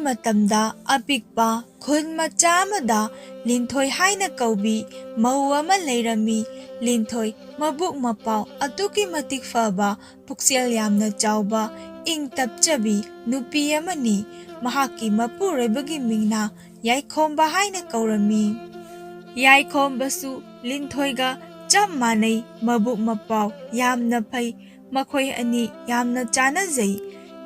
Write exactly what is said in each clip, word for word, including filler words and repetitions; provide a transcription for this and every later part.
ꯃꯇꯝꯗ ꯑꯄꯤꯛꯄ ꯈꯨꯟ ꯃꯆꯥ ꯑꯃꯗ ꯂꯤꯟꯊꯣꯏ ꯍꯥꯏꯅ ꯀꯧꯕꯤ ꯃꯧ ꯑꯃ ꯂꯩꯔꯝꯃꯤ꯫ ꯂꯤꯟꯊꯣꯏ ꯃꯕꯨꯛ ꯃꯄꯥꯎ ꯑꯗꯨꯛꯀꯤ ꯃꯇꯤꯛ ꯐꯕ, ꯄꯨꯛꯆꯦꯜ ꯌꯥꯝꯅ ꯆꯥꯎꯕ, ꯏꯪ ꯇꯞꯆꯕꯤ ꯅꯨꯄꯤ ꯑꯃꯅꯤ꯫ ꯃꯍꯥꯛꯀꯤ ꯃꯄꯨꯔꯣꯏꯕꯒꯤ ꯃꯤꯡꯅ ꯌꯥꯏꯈꯣꯝꯕ ꯍꯥꯏꯅ ꯀꯧꯔꯝꯃꯤ꯫ ꯌꯥꯏꯈꯣꯝꯕꯁꯨ ꯂꯤꯟꯊꯣꯏꯒ ꯆꯞ ꯃꯥꯟꯅꯩ, ꯃꯕꯨꯛ ꯃꯄꯥꯎ ꯌꯥꯝꯅ ꯐꯩ꯫ ꯃꯈꯣꯏ ꯑꯅꯤ ꯌꯥꯝꯅ ꯆꯥꯟꯅꯖꯩ꯫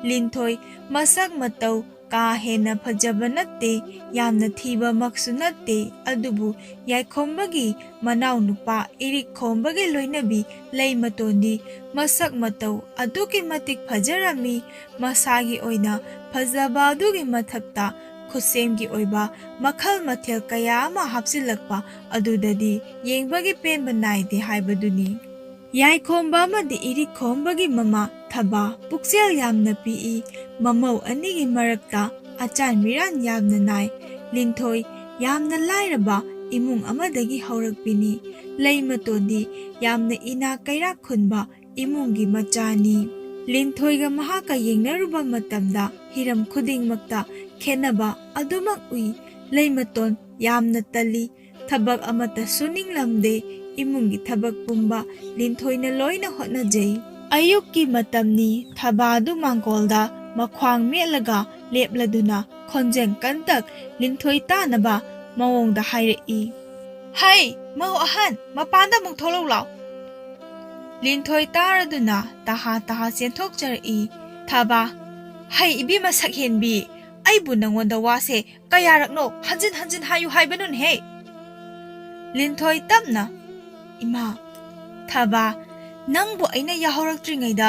ꯂꯤꯟꯊꯣꯏ ꯃꯁꯛ ꯃꯇꯧ ꯀꯥ ꯍꯦꯟꯅ ꯐꯖꯕ ꯅꯠꯇꯦ, ꯌꯥꯝꯅ ꯊꯤꯕꯃꯛꯁꯨ ꯅꯠꯇꯦ, ꯑꯗꯨꯕꯨ ꯌꯥꯏꯈꯣꯝꯕꯒꯤ ꯃꯅꯥꯎꯅꯨꯄꯥ ꯏꯔꯤꯛꯈꯣꯝꯕꯒꯤ ꯂꯣꯏꯅꯕꯤ ꯂꯩꯃꯇꯣꯟꯗꯤ ꯃꯁꯛ ꯃꯇꯧ ꯑꯗꯨꯛꯀꯤ ꯃꯇꯤꯛ ꯐꯖꯔꯝꯃꯤ꯫ ꯃꯁꯥꯒꯤ ꯑꯣꯏꯅ ꯐꯖꯕ ꯑꯗꯨꯒꯤ ꯃꯊꯛꯇ ꯈꯨꯠꯁꯦꯝꯒꯤ ꯑꯣꯏꯕ ꯃꯈꯜ ꯃꯊꯦꯜ ꯀꯌꯥ ꯑꯃ ꯍꯥꯞꯆꯤꯜꯂꯛꯄ ꯑꯗꯨꯗꯗꯤ ꯌꯦꯡꯕꯒꯤ ꯄꯦꯟꯕ ꯅꯥꯏꯗꯦ ꯍꯥꯏꯕꯗꯨꯅꯤ꯫ ꯌꯥꯏꯈꯣꯝꯕ ꯑꯃꯗꯤ ꯏꯔꯤꯛꯈꯣꯝꯕꯒꯤ ꯃꯃꯥ ꯊꯕꯥ ꯄꯨꯛꯆꯦꯜ ꯌꯥꯝꯅ ꯄꯤꯛꯏ꯫ ꯃꯃꯧ ꯑꯅꯤꯒꯤ ꯃꯔꯛꯇ ꯑꯆꯥꯟ ꯃꯤꯔꯥꯟ ꯌꯥꯝꯅ ꯅꯥꯏ꯫ ꯂꯤꯟꯊꯣꯏ ꯌꯥꯝꯅ ꯂꯥꯏꯔꯕ ꯏꯃꯨꯡ ꯑꯃꯗꯒꯤ ꯍꯧꯔꯛꯄꯤꯅꯤ꯫ ꯂꯩꯃꯇꯣꯟꯗꯤ ꯌꯥꯝꯅ ꯏꯅꯥꯛ ꯀꯩꯔꯥꯛ ꯈꯨꯟꯕ ꯏꯃꯨꯡꯒꯤ ꯃꯆꯥꯅꯤ꯫ ꯂꯤꯟꯊꯣꯏꯒ ꯃꯍꯥꯛꯀ ꯌꯦꯡꯅꯔꯨꯕ ꯃꯇꯝꯗ ꯍꯤꯔꯝ ꯈꯨꯗꯤꯡꯃꯛꯇ ꯈꯦꯠꯅꯕ ꯑꯗꯨꯃꯛ ꯎꯏ꯫ ꯂꯩꯃꯇꯣꯟ ꯌꯥꯝꯅ ꯇꯜꯂꯤ꯫ ꯊꯕꯛ ꯑꯃꯠꯇ ꯁꯨꯅꯤꯡꯂꯝꯗꯦ꯫ ꯏꯃꯨꯡꯒꯤ ꯊꯕꯛ ꯄꯨꯝꯕ ꯂꯤꯟꯊꯣꯏꯅ ꯂꯣꯏꯅ ꯍꯣꯠꯅꯖꯩ꯫ ꯑꯌꯨꯛꯀꯤ ꯃꯇꯝꯅꯤ꯫ ꯊꯕꯥ ꯑꯗꯨ ꯃꯥꯡꯒꯣꯜꯗ ꯃꯈ꯭ꯋꯥꯡ ꯃꯦꯠꯂꯒ ꯂꯦꯞꯂꯗꯨꯅ ꯈꯣꯟꯖꯦꯜ ꯀꯟꯇꯛ ꯂꯤꯟꯊꯣꯏ ꯇꯥꯅꯕ ꯃꯑꯣꯡꯗ ꯍꯥꯏꯔꯛꯏ, "ꯍꯩ, ꯃꯧ ꯑꯍꯟ, ꯃꯄꯥꯟꯗ ꯑꯃꯨꯛ ꯊꯣꯛꯂꯛꯎ ꯂꯥꯎ!" ꯂꯤꯟꯊꯣꯏ ꯇꯥꯔꯗꯨꯅ ꯇꯍꯥ ꯇꯍꯥ ꯆꯦꯟꯊꯣꯛꯆꯔꯛꯏ꯫ ꯊꯕꯥ, "ꯍꯩ, ꯏꯕꯦꯝꯃ ꯁꯛꯍꯦꯟꯕꯤ, ꯑꯩꯕꯨ ꯅꯪꯉꯣꯟꯗ ꯋꯥꯁꯦ ꯀꯌꯥꯔꯛꯅꯣ ꯍꯟꯖꯤꯟ ꯍꯟꯖꯤꯟ ꯍꯥꯏꯌꯨ ꯍꯥꯏꯕꯅꯣꯅꯦꯍꯦ?" ꯂꯤꯟꯊꯣꯏ ꯇꯞꯅ, "ꯏꯃꯥ, ꯊꯕꯥ, ꯅꯪꯕꯨ ꯑꯩꯅ ꯌꯥꯍꯧꯔꯛꯇ꯭ꯔꯤꯉꯩꯗ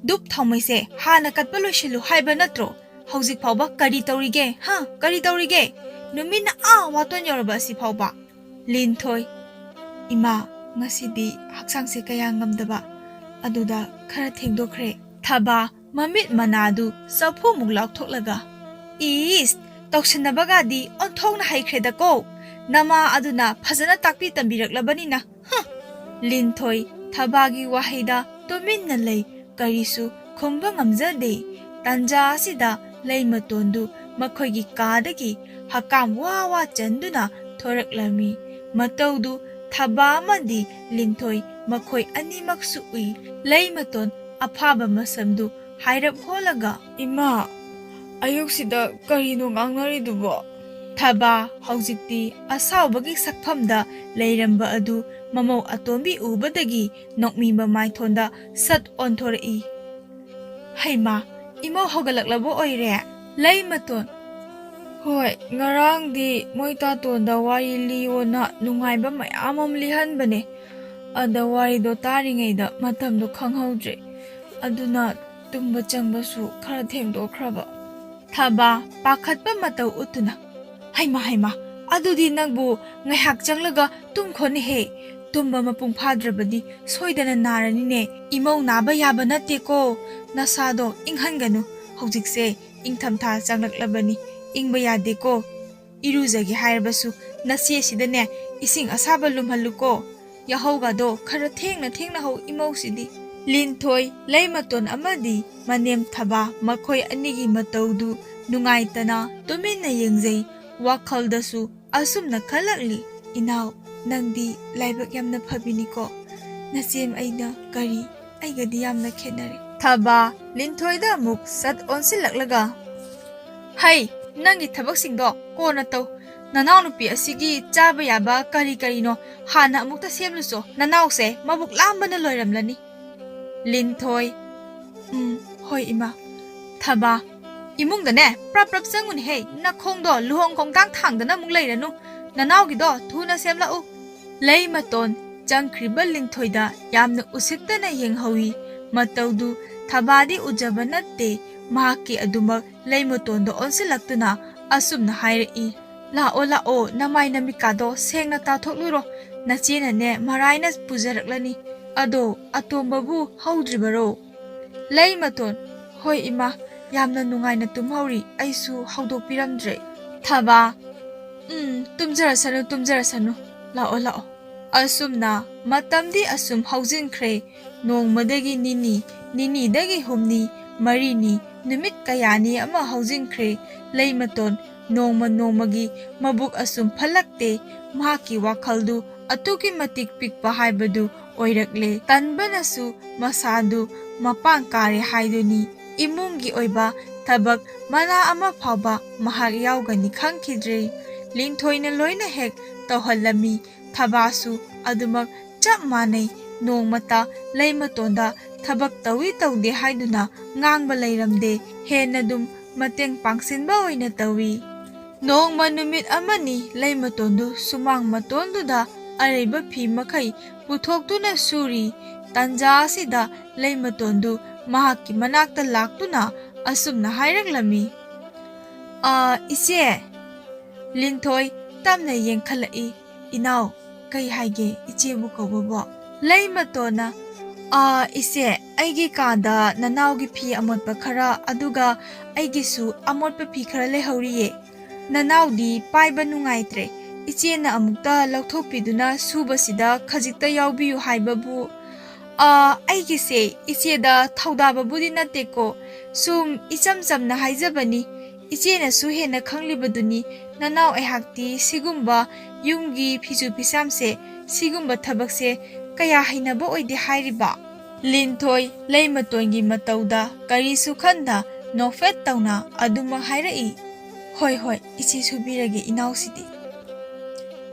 ꯙꯨꯞ ꯊꯥꯎꯃꯩꯁꯦ ꯍꯥꯟꯅ ꯀꯠꯄ ꯂꯣꯏꯁꯤꯜꯂꯨ ꯍꯥꯏꯕ ꯅꯠꯇ꯭ꯔꯣ? ꯍꯧꯖꯤꯛ ꯐꯥꯎꯕ ꯀꯔꯤ ꯇꯧꯔꯤꯒꯦ? ꯍꯥ? ꯀꯔꯤ ꯇꯧꯔꯤꯒꯦ? ꯅꯨꯃꯤꯠꯅ ꯑꯥ ꯋꯥꯇꯣꯟ ꯌꯧꯔꯕ ꯑꯁꯤ ꯐꯥꯎꯕ?" ꯂꯤꯟꯊꯣꯏ, "ꯏꯃꯥ, ꯉꯁꯤꯗꯤ ꯍꯛꯆꯥꯡꯁꯦ ꯀꯌꯥ ꯉꯝꯗꯕ, ꯑꯗꯨꯗ ꯈꯔ ꯊꯦꯡꯗꯣꯛꯈ꯭ꯔꯦ꯫" ꯊꯕꯥ ꯃꯃꯤꯠ ꯃꯅꯥꯗꯨ ꯆꯐꯨꯃꯨꯛ ꯂꯥꯎꯊꯣꯛꯂꯒ, "ꯏꯁ, ꯇꯧꯁꯤꯟꯅꯕꯒꯗꯤ ꯑꯣꯟꯊꯣꯛꯅ ꯍꯩꯈ꯭ꯔꯦꯗꯀꯣ꯫ ꯅꯃꯥ ꯑꯗꯨꯅ ꯐꯖꯅ ꯇꯥꯛꯄꯤ ꯇꯝꯕꯤꯔꯛꯂꯕꯅꯤꯅ꯫" ꯍꯨꯝ! ꯂꯤꯟꯊꯣꯏ ꯊꯕꯥꯒꯤ ꯋꯥꯍꯩꯗ ꯇꯨꯃꯤꯟꯅ ꯂꯩ, ꯀꯔꯤꯁꯨ ꯈꯨꯝꯕ ꯉꯝꯖꯗꯦ꯫ ꯇꯥꯟꯖꯥ ꯑꯁꯤꯗ ꯂꯩꯃꯇꯣꯟꯗꯨ ꯃꯈꯣꯏꯒꯤ ꯀꯥꯗꯒꯤ ꯍꯀꯥꯝ ꯋꯥ ꯋꯥ ꯆꯟꯗꯨꯅ ꯊꯣꯔꯛꯂꯝꯃꯤ꯫ ꯃꯇꯧꯗꯨ ꯊꯕꯥ ꯑꯃꯗꯤ ꯂꯤꯟꯊꯣꯏ ꯃꯈꯣꯏ ꯑꯅꯤꯃꯛꯁꯨ ꯎꯏ꯫ ꯂꯩꯃꯇꯣꯟ ꯑꯐꯥꯕ ꯃꯁꯝꯗꯨ ꯍꯥꯏꯔꯞ ꯍꯣꯜꯂꯒ, "ꯏꯃꯥ, ꯑꯌꯨꯛꯁꯤꯗ ꯀꯔꯤꯅꯣ ꯉꯥꯡꯅꯔꯤꯗꯨꯕꯣ?" ꯊꯕꯥ ꯍꯧꯖꯤꯛꯇꯤ ꯑꯁꯥꯎꯕꯒꯤ ꯁꯛꯐꯝꯗ ꯂꯩꯔꯝꯕ ꯑꯗꯨ ꯃꯃꯧ ꯑꯇꯣꯝꯕꯤ ꯎꯕꯗꯒꯤ ꯅꯣꯛꯃꯤ ꯃꯃꯥꯏꯊꯣꯟꯗ ꯁꯠ ꯑꯣꯟꯊꯣꯔꯛꯏ꯫ "ꯍꯩꯃꯥ, ꯏꯃꯧ ꯍꯧꯒꯠꯂꯛꯂꯕ ꯑꯣꯏꯔꯦ?" ꯂꯩꯃꯇꯣꯟ, "ꯍꯣꯏ, ꯉꯔꯥꯡꯗꯤ ꯃꯣꯏ ꯇꯥꯇꯣꯟꯗ ꯋꯥꯔꯤ ꯂꯤꯌꯣꯅ ꯅꯨꯡꯉꯥꯏꯕ ꯃꯌꯥꯝ ꯑꯃ ꯂꯤꯍꯟꯕꯅꯦ꯫ ꯑꯗ ꯋꯥꯔꯤꯗꯣ ꯇꯥꯔꯤꯉꯩꯗ ꯃꯇꯝꯗꯣ ꯈꯪꯍꯧꯗ꯭ꯔꯦ꯫ ꯑꯗꯨꯅ ꯇꯨꯝꯕ ꯆꯪꯕꯁꯨ ꯈꯔ ꯊꯦꯡꯗꯣꯛꯈ꯭ꯔꯕ꯫" ꯊꯕꯥ ꯄꯥꯈꯠꯄ ꯃꯇꯧ ꯎꯠꯇꯨꯅ, "ꯍꯩꯃꯥ, ꯍꯩꯃꯥ, ꯑꯗꯨꯗꯤ ꯅꯪꯕꯨ ꯉꯥꯏꯍꯥꯛ ꯆꯪꯂꯒ ꯇꯨꯝꯈꯣꯅꯦꯍꯦ꯫ ꯇꯨꯝꯕ ꯃꯄꯨꯡ ꯐꯥꯗ꯭ꯔꯕꯗꯤ ꯁꯣꯏꯗꯅ ꯅꯥꯔꯅꯤꯅꯦ꯫ ꯏꯃꯧ ꯅꯥꯕ ꯌꯥꯕ ꯅꯠꯇꯦꯀꯣ꯫ ꯅꯁꯥꯗꯣ ꯏꯪꯍꯟꯒꯅꯨ꯫ ꯍꯧꯖꯤꯛꯁꯦ ꯏꯪꯊꯝꯊꯥ ꯆꯪꯂꯛꯂꯕꯅꯤ꯫ ꯏꯪꯕ ꯌꯥꯗꯦꯀꯣ꯫ ꯏꯔꯨꯖꯒꯦ ꯍꯥꯏꯔꯕꯁꯨ ꯅꯆꯦꯁꯤꯗꯅꯦ ꯏꯁꯤꯡ ꯑꯁꯥꯕ ꯂꯨꯝꯍꯜꯂꯨꯀꯣ꯫ ꯌꯥꯍꯧꯒꯗꯣ ꯈꯔ ꯊꯦꯡꯅ ꯊꯦꯡꯅ ꯍꯧ ꯏꯃꯧꯁꯤꯗꯤ꯫" ꯂꯤꯟꯊꯣꯏ, ꯂꯩꯃꯇꯣꯟ ꯑꯃꯗꯤ ꯃꯅꯦꯝ ꯊꯕꯥ ꯃꯈꯣꯏ ꯑꯅꯤꯒꯤ ꯃꯇꯧꯗꯨ ꯅꯨꯡꯉꯥꯏꯇꯅ ꯇꯨꯃꯤꯟꯅ ꯌꯦꯡꯖꯩ꯫ ꯋꯥꯈꯜꯗꯁꯨ ꯑꯁꯨꯝꯅ ꯈꯜꯂꯛꯂꯤ, "ꯏꯅꯥꯎ, ꯅꯪꯗꯤ ꯂꯥꯏꯕꯛ ꯌꯥꯝꯅ ꯐꯕꯤꯅꯤꯀꯣ꯫ ꯅꯆꯦꯝ ꯑꯩꯅ ꯀꯔꯤ, ꯑꯩꯒꯗꯤ ꯌꯥꯝꯅ ꯈꯦꯠꯅꯔꯦ꯫" ꯊꯕꯥ ꯂꯤꯟꯊꯣꯏꯗ ꯑꯃꯨꯛ ꯁꯠ ꯑꯣꯟꯁꯤꯜꯂꯛꯂꯒ, "ꯍꯩ, ꯅꯪꯒꯤ ꯊꯕꯛꯁꯤꯡꯗꯣ ꯀꯣꯟꯅ ꯇꯧ꯫ ꯅꯅꯥꯎꯅꯨꯄꯤ ꯑꯁꯤꯒꯤ ꯆꯥꯕ ꯌꯥꯕ ꯀꯔꯤ ꯀꯔꯤꯅꯣ ꯍꯥꯟꯅ ꯑꯃꯨꯛꯇ ꯁꯦꯝꯂꯨꯆꯣ꯫ ꯅꯅꯥꯎꯁꯦ ꯃꯕꯨꯛ ꯂꯥꯝꯕꯅ ꯂꯣꯏꯔꯝꯂꯅꯤ꯫" ꯂꯤꯟꯊꯣꯏ, "ꯎꯝ, ꯍꯣꯏ ꯏꯃꯥ꯫" ꯊꯕꯥ, "ꯏꯃꯨꯡꯗꯅꯦ ꯄ꯭ꯔꯞ ꯄ꯭ꯔꯞ ꯆꯪꯉꯨꯅꯦꯍꯦ, ꯅꯈꯣꯡꯗꯣ ꯂꯨꯍꯣꯡ ꯈꯣꯡꯗꯥꯡ ꯊꯥꯡꯗꯅ ꯑꯃꯨꯛ ꯂꯩꯔꯅꯨ꯫ ꯅꯅꯥꯎꯒꯤꯗꯣ ꯊꯨꯅ ꯁꯦꯝꯂꯛꯎ꯫" ꯂꯩꯃꯇꯣꯟ ꯆꯪꯈ꯭ꯔꯤꯕ ꯂꯤꯟꯊꯣꯏꯗ ꯌꯥꯝꯅ ꯎꯁꯤꯠꯇꯅ ꯌꯦꯡꯍꯧꯏ꯫ ꯃꯇꯧꯗꯨ ꯊꯕꯥꯗꯤ ꯎꯖꯕ ꯅꯠꯇꯦ꯫ ꯃꯍꯥꯛꯀꯤ ꯑꯗꯨꯃꯛ ꯂꯩꯃꯇꯣꯟꯗ ꯑꯣꯟꯁꯤꯜꯂꯛꯇꯨꯅ ꯑꯁꯨꯝꯅ ꯍꯥꯏꯔꯛꯏ, "ꯂꯥꯛꯑꯣ, ꯂꯥꯛꯑꯣ, ꯅꯃꯥꯏ ꯅꯃꯤꯠꯀꯥꯗꯣ ꯁꯦꯡꯅ ꯇꯥꯊꯣꯛꯂꯨꯔꯣ꯫ ꯅꯆꯦꯅꯅꯦ ꯃꯔꯥꯏꯅ ꯄꯨꯖꯔꯛꯂꯅꯤ꯫ ꯑꯗꯣ ꯑꯇꯣꯝꯕꯕꯨ ꯍꯧꯗ꯭ꯔꯤꯕꯔꯣ?" ꯂꯩꯃꯇꯣꯟ, "ꯍꯣꯏ ꯏꯃꯥ, ꯌꯥꯝꯅ ꯅꯨꯡꯉꯥꯏꯅ ꯇꯨꯝꯍꯧꯔꯤ, ꯑꯩꯁꯨ ꯍꯧꯗꯣꯛꯄꯤꯔꯝꯗ꯭ꯔꯦ꯫" ꯊꯕꯥ, "ꯎꯝ, ꯇꯨꯝꯖꯔꯁꯅꯨ, ꯇꯨꯝꯖꯔꯁꯅꯨ꯫ ꯂꯥꯛꯑꯣ, ꯂꯥꯛꯑꯣ꯫" ꯑꯁꯨꯝꯅ ꯃꯇꯝꯗꯤ ꯑꯁꯨꯝ ꯍꯧꯖꯤꯟꯈ꯭ꯔꯦ꯫ ꯅꯣꯡꯃꯗꯒꯤ ꯅꯤꯅꯤ, ꯅꯤꯅꯤꯗꯒꯤ ꯍꯨꯝꯅꯤ, ꯃꯔꯤꯅꯤ, ꯅꯨꯃꯤꯠ ꯀꯌꯥꯅꯤ ꯑꯃ ꯍꯧꯖꯤꯟꯈ꯭ꯔꯦ꯫ ꯂꯩꯃꯇꯣꯟ ꯅꯣꯡꯃ ꯅꯣꯡꯃꯒꯤ ꯃꯕꯨꯛ ꯑꯁꯨꯝ ꯐꯠꯂꯛꯇꯦ꯫ ꯃꯍꯥꯛꯀꯤ ꯋꯥꯈꯜꯗꯨ ꯑꯗꯨꯛꯀꯤ ꯃꯇꯤꯛ ꯄꯤꯛꯄ ꯍꯥꯏꯕꯗꯨ ꯑꯣꯏꯔꯛꯂꯦ꯫ ꯇꯟꯕꯅꯁꯨ ꯃꯁꯥꯗꯨ ꯃꯄꯥꯡ ꯀꯥꯔꯦ ꯍꯥꯏꯗꯨꯅꯤ꯫ ꯏꯃꯨꯡꯒꯤ ꯑꯣꯏꯕ ꯊꯕꯛ ꯃꯅꯥ ꯑꯃ ꯐꯥꯎꯕ ꯃꯍꯥꯛ ꯌꯥꯎꯒꯅꯤ ꯈꯪꯈꯤꯗ꯭ꯔꯦ꯫ ꯂꯤꯟꯊꯣꯏꯅ ꯂꯣꯏꯅ ꯍꯦꯛ ꯇꯧꯍꯜꯂꯝꯃꯤ꯫ ꯊꯕꯥꯁꯨ ꯑꯗꯨꯃꯛ ꯆꯞ ꯃꯥꯟꯅꯩ꯫ ꯅꯣꯡꯃꯇ ꯂꯩꯃꯇꯣꯟꯗ ꯊꯕꯛ ꯇꯧꯏ ꯇꯧꯗꯦ ꯍꯥꯏꯗꯨꯅ ꯉꯥꯡꯕ ꯂꯩꯔꯝꯗꯦ꯫ ꯍꯦꯟꯅ ꯑꯗꯨꯝ ꯃꯇꯦꯡ ꯄꯥꯡꯁꯤꯟꯕ ꯑꯣꯏꯅ ꯇꯧꯏ꯫ ꯅꯣꯡꯃ ꯅꯨꯃꯤꯠ ꯑꯃꯅꯤ ꯂꯩꯃꯇꯣꯟꯗꯨ ꯁꯨꯃꯥꯡ ꯃꯇꯣꯟꯗꯨꯗ ꯑꯔꯩꯕ ꯐꯤ ꯃꯈꯩ ꯄꯨꯊꯣꯛꯇꯨꯅ ꯁꯨꯔꯤ꯫ ꯇꯟꯖꯥ ꯑꯁꯤꯗ ꯂꯩꯃꯇꯣꯟꯗꯨ ꯃꯍꯥꯛꯀꯤ ꯃꯅꯥꯛꯇ ꯂꯥꯛꯇꯨꯅ ꯑꯁꯨꯝꯅ ꯍꯥꯏꯔꯛꯂꯝꯃꯤ, "ꯑꯥ, ꯏꯆꯦ!" ꯂꯤꯟꯊꯣꯏ ꯇꯞꯅ ꯌꯦꯡꯈꯠꯂꯛꯏ꯫ "ꯏꯅꯥꯎ, ꯀꯩ ꯍꯥꯏꯒꯦ ꯏꯆꯦꯕꯨ ꯀꯧꯕꯕꯣ?" ꯂꯩꯃꯇꯣꯟꯅ, "ꯑꯥ, ꯏꯆꯦ, ꯑꯩꯒꯤ ꯀꯥꯗ ꯅꯅꯥꯎꯒꯤ ꯐꯤ ꯑꯃꯣꯠꯄ ꯈꯔ, ꯑꯗꯨꯒ ꯑꯩꯒꯤꯁꯨ ꯑꯃꯣꯠꯄ ꯐꯤ ꯈꯔ ꯂꯩꯍꯧꯔꯤꯌꯦ꯫ ꯅꯅꯥꯎꯗꯤ ꯄꯥꯏꯕ ꯅꯨꯡꯉꯥꯏꯇ꯭ꯔꯦ꯫ ꯏꯆꯦꯅ ꯑꯃꯨꯛꯇ ꯂꯧꯊꯣꯛꯄꯤꯗꯨꯅ ꯁꯨꯕꯁꯤꯗ ꯈꯖꯤꯛꯇ ꯌꯥꯎꯕꯤꯌꯨ ꯍꯥꯏꯕꯕꯨ꯫" "ꯑꯥ, ꯑꯩꯒꯤꯁꯦ ꯏꯆꯦꯗ ꯊꯧꯗꯥꯕꯕꯨꯗꯤ ꯅꯠꯇꯦꯀꯣ, ꯁꯨꯝ ꯏꯆꯝ ꯆꯝꯅ ꯍꯥꯏꯖꯕꯅꯤ꯫ ꯏꯆꯦꯅꯁꯨ ꯍꯦꯟꯅ ꯈꯪꯂꯤꯕꯗꯨꯅꯤ, ꯅꯅꯥꯎ ꯑꯩꯍꯥꯛꯇꯤ ꯁꯤꯒꯨꯝꯕ ꯌꯨꯝꯒꯤ ꯐꯤꯁꯨ ꯐꯤꯁꯥꯝꯁꯦ, ꯁꯤꯒꯨꯝꯕ ꯊꯕꯛꯁꯦ ꯀꯌꯥ ꯍꯩꯅꯕ ꯑꯣꯏꯗꯦ ꯍꯥꯏꯔꯤꯕ?" ꯂꯤꯟꯊꯣꯏ ꯂꯩꯃꯇꯣꯟꯒꯤ ꯃꯇꯧꯗ ꯀꯔꯤꯁꯨ ꯈꯟꯗ ꯅꯣꯛꯐꯦꯠ ꯇꯧꯅ ꯑꯗꯨꯃꯛ ꯍꯥꯏꯔꯛꯏ꯫ "ꯍꯣꯏ, ꯍꯣꯏ, ꯏꯆꯦ ꯁꯨꯕꯤꯔꯒꯦ ꯏꯅꯥꯎꯁꯤꯗꯤ꯫"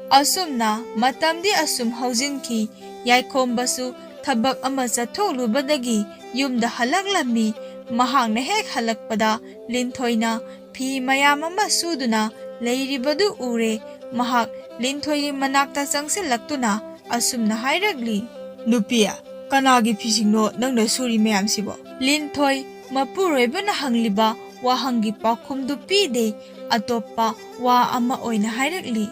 ꯑꯁꯨꯝꯅ ꯃꯇꯝꯗꯤ ꯑꯁꯨꯝ ꯍꯧꯖꯤꯟꯈꯤ꯫ ꯌꯥꯏꯈꯣꯝꯕꯁꯨ ꯊꯕꯛ ꯑꯃ ꯆꯠꯊꯣꯛꯂꯨꯕꯗꯒꯤ ꯌꯨꯝꯗ ꯍꯜꯂꯛꯂꯝꯃꯤ꯫ ꯃꯍꯥꯛꯅ ꯍꯦꯛ ꯍꯜꯂꯛꯄꯗ ꯂꯤꯟꯊꯣꯏꯅ ꯐꯤ ꯃꯌꯥꯝ ꯑꯃ ꯁꯨꯗꯨꯅ ꯂꯩꯔꯤꯕꯗꯨ ꯎꯔꯦ꯫ ꯃꯍꯥꯛ ꯂꯤꯟꯊꯣꯏꯒꯤ ꯃꯅꯥꯛꯇ ꯆꯪꯁꯤꯜꯂꯛꯇꯨꯅ ꯑꯁꯨꯝꯅ ꯍꯥꯏꯔꯛꯂꯤ, "ꯅꯨꯄꯤ, ꯀꯅꯥꯒꯤ ꯐꯤꯁꯤꯡꯅꯣ ꯅꯪꯅ ꯁꯨꯔꯤ ꯃꯌꯥꯝꯁꯤꯕꯣ?" ꯂꯤꯟꯊꯣꯏ ꯃꯄꯨꯔꯣꯏꯕꯅ ꯍꯪꯂꯤꯕ ꯋꯥꯍꯪꯒꯤ ꯄꯥꯎꯈꯨꯝꯗꯨ ꯄꯤꯗꯦ꯫ ꯑꯇꯣꯞꯄ ꯋꯥ ꯑꯃ ꯑꯣꯏꯅ ꯍꯥꯏꯔꯛꯂꯤ,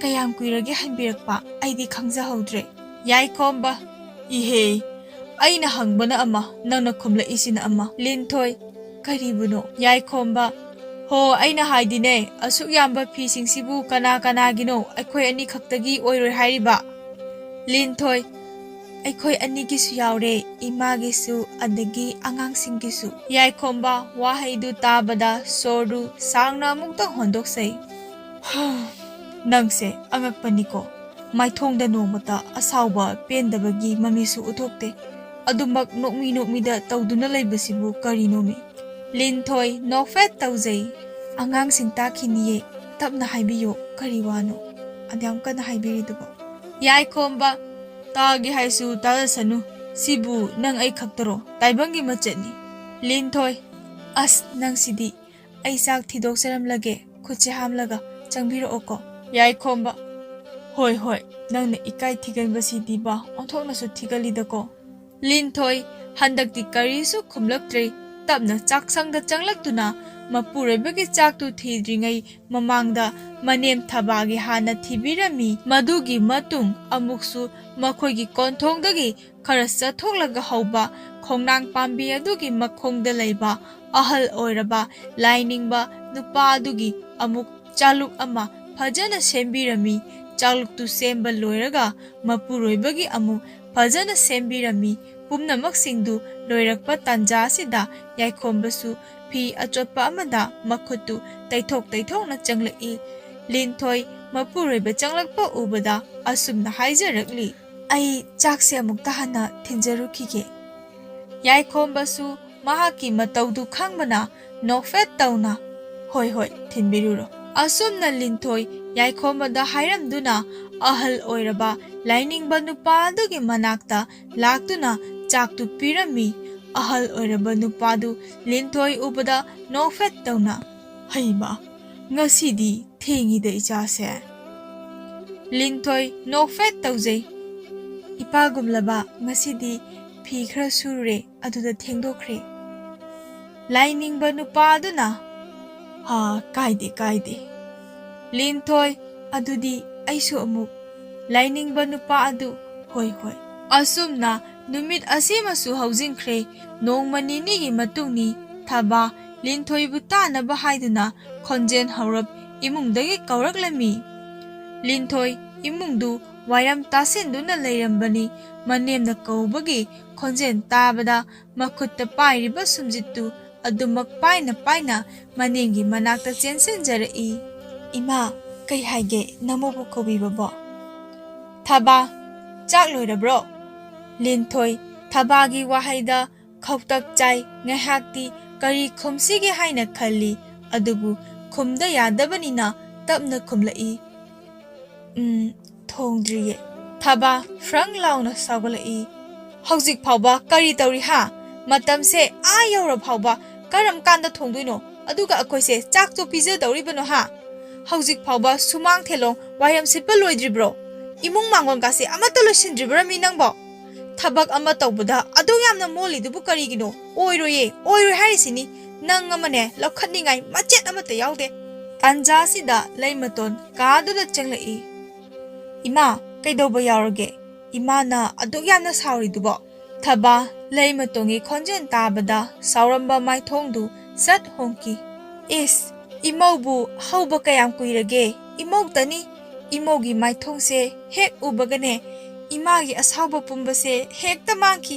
"ꯀꯌꯥꯝ ꯀꯨꯏꯔꯒꯦ ꯍꯟꯕꯤꯔꯛꯄ? ꯑꯩꯗꯤ ꯈꯪꯖꯍꯧꯗ꯭ꯔꯦ꯫" ꯌꯥꯏꯈꯣꯝꯕ, "ꯏꯍꯦ, ꯑꯩꯅ ꯍꯪꯕꯅ ꯑꯃ, ꯅꯪꯅ ꯈꯨꯝꯂꯛꯏꯁꯤꯅ ꯑꯃ꯫" ꯂꯤꯟꯊꯣꯏ, "ꯀꯔꯤꯕꯨꯅꯣ?" ꯌꯥꯏꯈꯣꯝꯕ, "ꯍꯣ, ꯑꯩꯅ ꯍꯥꯏꯗꯤꯅꯦ, ꯑꯁꯨꯛ ꯌꯥꯝꯕ ꯐꯤꯁꯤꯡꯁꯤꯕꯨ ꯀꯅꯥ ꯀꯅꯥꯒꯤꯅꯣ? ꯑꯩꯈꯣꯏ ꯑꯅꯤ ꯈꯛꯇꯒꯤ ꯑꯣꯏꯔꯣꯏ ꯍꯥꯏꯔꯤꯕ?" ꯂꯤꯟꯊꯣꯏ, ꯑꯩꯈꯣꯏ ꯑꯅꯤꯒꯤꯁꯨ ꯌꯥꯎꯔꯦ, ꯏꯃꯥꯒꯤꯁꯨ, ꯑꯗꯒꯤ ꯑꯉꯥꯡꯁꯤꯡꯒꯤꯁꯨ꯫ ꯌꯥꯏꯈꯣꯝꯕ ꯋꯥꯍꯩꯗꯨ ꯇꯥꯕꯗ ꯁꯣꯔꯗꯨ ꯁꯥꯡꯅ ꯑꯃꯨꯛꯇꯪ ꯍꯣꯟꯗꯣꯛꯆꯩ꯫ "ꯍꯥ, ꯅꯪꯁꯦ ꯑꯉꯛꯄꯅꯤꯀꯣ꯫ ꯃꯥꯏꯊꯣꯡꯗ ꯅꯣꯡꯃꯇ ꯑꯁꯥꯎꯕ ꯄꯦꯟꯗꯕꯒꯤ ꯃꯃꯤꯁꯨ ꯎꯠꯊꯣꯛꯇꯦ꯫ ꯑꯗꯨꯃꯛ ꯅꯣꯛꯃꯤ ꯅꯣꯛꯃꯤꯗ ꯇꯧꯗꯨꯅ ꯂꯩꯕꯁꯤꯕꯨ ꯀꯔꯤꯅꯣꯃꯤ?" ꯂꯤꯟꯊꯣꯏ ꯅꯣꯛꯐꯦꯠ ꯇꯧꯖꯩ꯫ "ꯑꯉꯥꯡꯁꯤꯡ ꯇꯥꯈꯤꯅꯤꯌꯦ, ꯇꯞꯅ ꯍꯥꯏꯕꯤꯌꯣ, ꯀꯔꯤ ꯋꯥꯅꯣ ꯑꯗꯨꯌꯥꯝ ꯀꯟꯅ ꯍꯥꯏꯕꯤꯔꯤꯗꯨꯕꯣ?" ꯌꯥꯏꯈꯣꯝꯕ, "ꯇꯥꯒꯦ ꯍꯥꯏꯁꯨ ꯇꯥꯖꯁꯅꯨ꯫ ꯁꯤꯕꯨ ꯅꯪ ꯑꯩ ꯈꯛꯇꯔꯣ? ꯇꯥꯏꯕꯪꯒꯤ ꯃꯆꯠꯅꯤ꯫" ꯂꯤꯟꯊꯣꯏ, "ꯑꯁ, ꯅꯪꯁꯤꯗꯤ꯫ ꯑꯩ ꯆꯥꯛ ꯊꯤꯗꯣꯛꯆꯔꯝꯂꯒꯦ, ꯈꯨꯠꯁꯦ ꯍꯥꯝꯂꯒ ꯆꯪꯕꯤꯔꯛꯑꯣꯀꯣ꯫" ꯌꯥꯏꯈꯣꯝꯕ, "ꯍꯣꯏ, ꯍꯣꯏ, ꯅꯪꯅ ꯏꯀꯥꯏ ꯊꯤꯒꯟꯕꯁꯤꯗꯤꯕ ꯑꯣꯟꯊꯣꯛꯅꯁꯨ ꯊꯤꯒꯜꯂꯤꯗꯀꯣ꯫" ꯂꯤꯟꯊꯣꯏ ꯍꯟꯗꯛꯇꯤ ꯀꯔꯤꯁꯨ ꯈꯨꯝꯂꯛꯇ꯭ꯔꯦ꯫ ꯇꯞꯅ ꯆꯥꯛꯁꯪꯗ ꯆꯪꯂꯛꯇꯨꯅ ꯃꯄꯨꯔꯣꯏꯕꯒꯤ ꯆꯥꯛꯇꯨ ꯊꯤꯗ꯭ꯔꯤꯉꯩ ꯃꯃꯥꯡꯗ ꯃꯅꯦꯝ ꯊꯕꯥꯒꯤ ꯍꯥꯟꯅ ꯊꯤꯕꯤꯔꯝꯃꯤ꯫ ꯃꯗꯨꯒꯤ ꯃꯇꯨꯡ ꯑꯃꯨꯛꯁꯨ ꯃꯈꯣꯏꯒꯤ ꯀꯣꯟꯊꯣꯡꯗꯒꯤ ꯈꯔ ꯆꯠꯊꯣꯛꯂꯒ ꯍꯧꯕ ꯈꯣꯡꯅꯥꯡ ꯄꯥꯝꯕꯤ ꯑꯗꯨꯒꯤ ꯃꯈꯣꯡꯗ ꯂꯩꯕ ꯑꯍꯜ ꯑꯣꯏꯔꯕ ꯂꯥꯏꯅꯤꯡꯕ ꯅꯨꯄꯥ ꯑꯗꯨꯒꯤ ꯑꯃꯨꯛ ꯆꯥꯂꯨꯛ ꯑꯃ ꯐꯖꯅ ꯁꯦꯝꯕꯤꯔꯝꯃꯤ꯫ ꯆꯥꯂꯨꯛꯇꯨ ꯁꯦꯝꯕ ꯂꯣꯏꯔꯒ ꯃꯄꯨꯔꯣꯏꯕꯒꯤ ꯑꯃꯨꯛ ꯐꯖꯅ ꯁꯦꯝꯕꯤꯔꯝꯃꯤ꯫ ꯄꯨꯝꯅꯃꯛꯁꯤꯡꯗꯨ ꯂꯣꯏꯔꯛꯄ ꯇꯥꯟꯖꯥ ꯑꯁꯤꯗ ꯌꯥꯏꯈꯣꯝꯕꯁꯨ ꯐꯤ ꯑꯆꯣꯠꯄ ꯑꯃꯗ ꯃꯈꯨꯠꯇꯨ ꯇꯩꯊꯣꯛ ꯇꯩꯊꯣꯛꯅ ꯆꯪꯂꯛꯏ꯫ ꯂꯤꯟꯊꯣꯏ ꯃꯄꯨꯔꯣꯏꯕ ꯆꯪꯂꯛꯄ ꯎꯕꯗ ꯑꯁꯨꯝꯅ ꯍꯥꯏꯖꯔꯛꯂꯤ, "ꯑꯩ ꯆꯥꯛꯁꯦ ꯑꯃꯨꯛꯇ ꯍꯥꯟꯅ ꯊꯤꯟꯖꯔꯨꯈꯤꯒꯦ꯫" ꯌꯥꯏꯈꯣꯝꯕꯁꯨ ꯃꯍꯥꯛꯀꯤ ꯃꯇꯧꯗꯨ ꯈꯪꯕꯅ ꯅꯣꯛꯐꯦꯠ ꯇꯧꯅ, "ꯍꯣꯏ, ꯍꯣꯏ, ꯊꯤꯟꯕꯤꯔꯨꯔꯣ꯫" ꯑꯁꯨꯝꯅ ꯂꯤꯟꯊꯣꯏ ꯌꯥꯏꯈꯣꯝꯕꯗ ꯍꯥꯏꯔꯝꯗꯨꯅ ꯑꯍꯜ ꯑꯣꯏꯔꯕ ꯂꯥꯏꯅꯤꯡꯕ ꯅꯨꯄꯥ ꯑꯗꯨꯒꯤ ꯃꯅꯥꯛꯇ ꯂꯥꯛꯇꯨꯅ ꯆꯥꯛꯇꯨ ꯄꯤꯔꯝꯃꯤ꯫ ꯑꯍꯜ ꯑꯣꯏꯔꯕ ꯅꯨꯄꯥꯗꯨ ꯂꯤꯟꯊꯣꯏ ꯎꯕꯗ ꯅꯣꯛꯐꯦꯠ ꯇꯧꯅ, "ꯍꯩꯃ, ꯉꯁꯤꯗꯤ ꯊꯦꯡꯉꯤꯗ ꯏꯆꯥꯁꯦ꯫" ꯂꯤꯟꯊꯣꯏ ꯅꯣꯛꯐꯦꯠ ꯇꯧꯖꯩ꯫ "ꯏꯄꯥꯒꯨꯝꯂꯕ ꯉꯁꯤꯗꯤ ꯐꯤ ꯈꯔ ꯁꯨꯔꯨꯔꯦ, ꯑꯗꯨꯗ ꯊꯦꯡꯗꯣꯛꯈ꯭ꯔꯦ꯫" ꯂꯥꯏꯅꯤꯡꯕ ꯅꯨꯄꯥ ꯑꯗꯨꯅ, "ꯍꯥ, ꯀꯥꯏꯗꯦ, ꯀꯥꯏꯗꯦ꯫" ꯂꯤꯟꯊꯣꯏ, "ꯑꯗꯨꯗꯤ ꯑꯩꯁꯨ ꯑꯃꯨꯛ꯫" ꯂꯥꯏꯅꯤꯡꯕ ꯅꯨꯄꯥ ꯑꯗꯨ, "ꯍꯣꯏ, ꯍꯣꯏ꯫" ꯑꯁꯨꯝꯅ ꯅꯨꯃꯤꯠ ꯑꯁꯤꯃꯁꯨ ꯍꯧꯖꯤꯟꯈ꯭ꯔꯦ꯫ ꯅꯣꯡꯃ ꯅꯤꯅꯤꯒꯤ ꯃꯇꯨꯡꯅꯤ꯫ ꯊꯕꯥ ꯂꯤꯟꯊꯣꯏꯕꯨ ꯇꯥꯅꯕ ꯍꯥꯏꯗꯨꯅ ꯈꯣꯟꯖꯦꯜ ꯍꯧꯔꯞ ꯏꯃꯨꯡꯗꯒꯤ ꯀꯧꯔꯛꯂꯝꯃꯤ꯫ ꯂꯤꯟꯊꯣꯏ ꯏꯃꯨꯡꯗꯨ ꯋꯥꯌꯝ ꯇꯥꯁꯤꯟꯗꯨꯅ ꯂꯩꯔꯝꯕꯅꯤ꯫ ꯃꯅꯦꯝꯅ ꯀꯧꯕꯒꯤ ꯈꯣꯟꯖꯦꯜ ꯇꯥꯕꯗ ꯃꯈꯨꯠꯇ ꯄꯥꯏꯔꯤꯕ ꯁꯨꯝꯖꯤꯠꯇꯨ ꯑꯗꯨꯃꯛ ꯄꯥꯏꯅ ꯄꯥꯏꯅ ꯃꯅꯦꯝꯒꯤ ꯃꯅꯥꯛꯇ ꯆꯦꯟꯁꯤꯟꯖꯔꯛꯏ꯫ "ꯏꯃꯥ, ꯀꯩ ꯍꯥꯏꯒꯦ ꯅꯃꯧꯕꯨ ꯀꯧꯕꯤꯕꯕꯣ?" "ꯊꯕꯥ, ꯆꯥꯛ ꯂꯣꯏꯔꯕ꯭ꯔꯣ?" ꯂꯤꯟꯊꯣꯏ ꯊꯕꯥꯒꯤ ꯋꯥꯍꯩꯗ ꯈꯧꯇꯛ ꯆꯥꯏ꯫ ꯉꯥꯏꯍꯥꯛꯇꯤ ꯀꯔꯤ ꯈꯨꯝꯁꯤꯒꯦ ꯍꯥꯏꯅ ꯈꯜꯂꯤ, ꯑꯗꯨꯕꯨ ꯈꯨꯝꯗ ꯌꯥꯗꯕꯅꯤꯅ ꯇꯞꯅ ꯈꯨꯝꯂꯛꯏ꯫ "ꯎꯝ, ꯊꯣꯡꯗ꯭ꯔꯤꯌꯦ꯫" ꯊꯕꯥ ꯐ꯭ꯔꯪ ꯂꯥꯎꯅ ꯁꯥꯎꯒꯠꯂꯛꯏ꯫ "ꯍꯧꯖꯤꯛ ꯐꯥꯎꯕ ꯀꯔꯤ ꯇꯧꯔꯤ ꯍꯥ? ꯃꯇꯝꯁꯦ ꯑꯥ ꯌꯧꯔ ꯐꯥꯎꯕ ꯀꯔꯝ ꯀꯥꯟꯗ ꯊꯣꯡꯗꯣꯏꯅꯣ? ꯑꯗꯨꯒ ꯑꯩꯈꯣꯏꯁꯦ ꯆꯥꯛꯇꯣ ꯄꯤꯖꯗꯧꯔꯤꯕꯅꯣ ꯍꯥ? ꯍꯧꯖꯤꯛ ꯐꯥꯎꯕ ꯁꯨꯃꯥꯡ ꯊꯦꯂꯣꯡ ꯋꯥꯏꯔꯝ ꯁꯤꯠꯄ ꯂꯣꯏꯗ꯭ꯔꯤꯕ꯭ꯔꯣ? ꯏꯃꯨꯡ ꯃꯥꯡꯒꯣꯜꯒꯥꯁꯦ ꯑꯃꯠꯇ ꯂꯣꯏꯁꯤꯟꯗ꯭ꯔꯤꯕ꯭ꯔꯥ ꯃꯤ ꯅꯪꯕꯣ? ꯊꯕꯛ ꯑꯃ ꯇꯧꯕꯗ ꯑꯗꯨꯛ ꯌꯥꯝꯅ ꯃꯣꯜꯂꯤꯗꯨꯕꯨ ꯀꯔꯤꯒꯤꯅꯣ? ꯑꯣꯏꯔꯣꯏꯌꯦ, ꯑꯣꯏꯔꯣꯏ ꯍꯥꯏꯔꯤꯁꯤꯅꯤ꯫ ꯅꯪ ꯑꯃꯅꯦ ꯂꯧꯈꯠꯅꯤꯡꯉꯥꯏ ꯃꯆꯦꯠ ꯑꯃꯠꯇ ꯌꯥꯎꯗꯦ꯫" ꯇꯥꯟꯖꯥꯁꯤꯗ ꯂꯩꯃꯇꯣꯟ ꯀꯥꯗꯨꯗ ꯆꯪꯂꯛꯏ꯫ "ꯏꯃꯥ, ꯀꯩꯗꯧꯕ ꯌꯥꯎꯔꯒꯦ? ꯏꯃꯥꯅ ꯑꯗꯨꯛ ꯌꯥꯝꯅ ꯁꯥꯎꯔꯤꯗꯨꯕꯣ?" ꯊꯕꯥ ꯂꯩꯃꯇꯣꯟꯒꯤ ꯈꯣꯟꯖꯦꯜ ꯇꯥꯕꯗ ꯁꯥꯎꯔꯝꯕ ꯃꯥꯏꯊꯣꯡꯗꯨ ꯁꯠ ꯍꯣꯡꯈꯤ꯫ "ꯏꯁ, ꯏꯃꯧꯕꯨ ꯍꯧꯕ ꯀꯌꯥꯝ ꯀꯨꯏꯔꯒꯦ? ꯏꯃꯧꯇꯅꯤ꯫ ꯏꯃꯧꯒꯤ ꯃꯥꯏꯊꯣꯡꯁꯦ ꯍꯦꯛ ꯎꯕꯒꯅꯦ, ꯏꯃꯥꯒꯤ ꯑꯁꯥꯎꯕ ꯄꯨꯝꯕꯁꯦ ꯍꯦꯛꯇ ꯃꯥꯡꯈꯤ꯫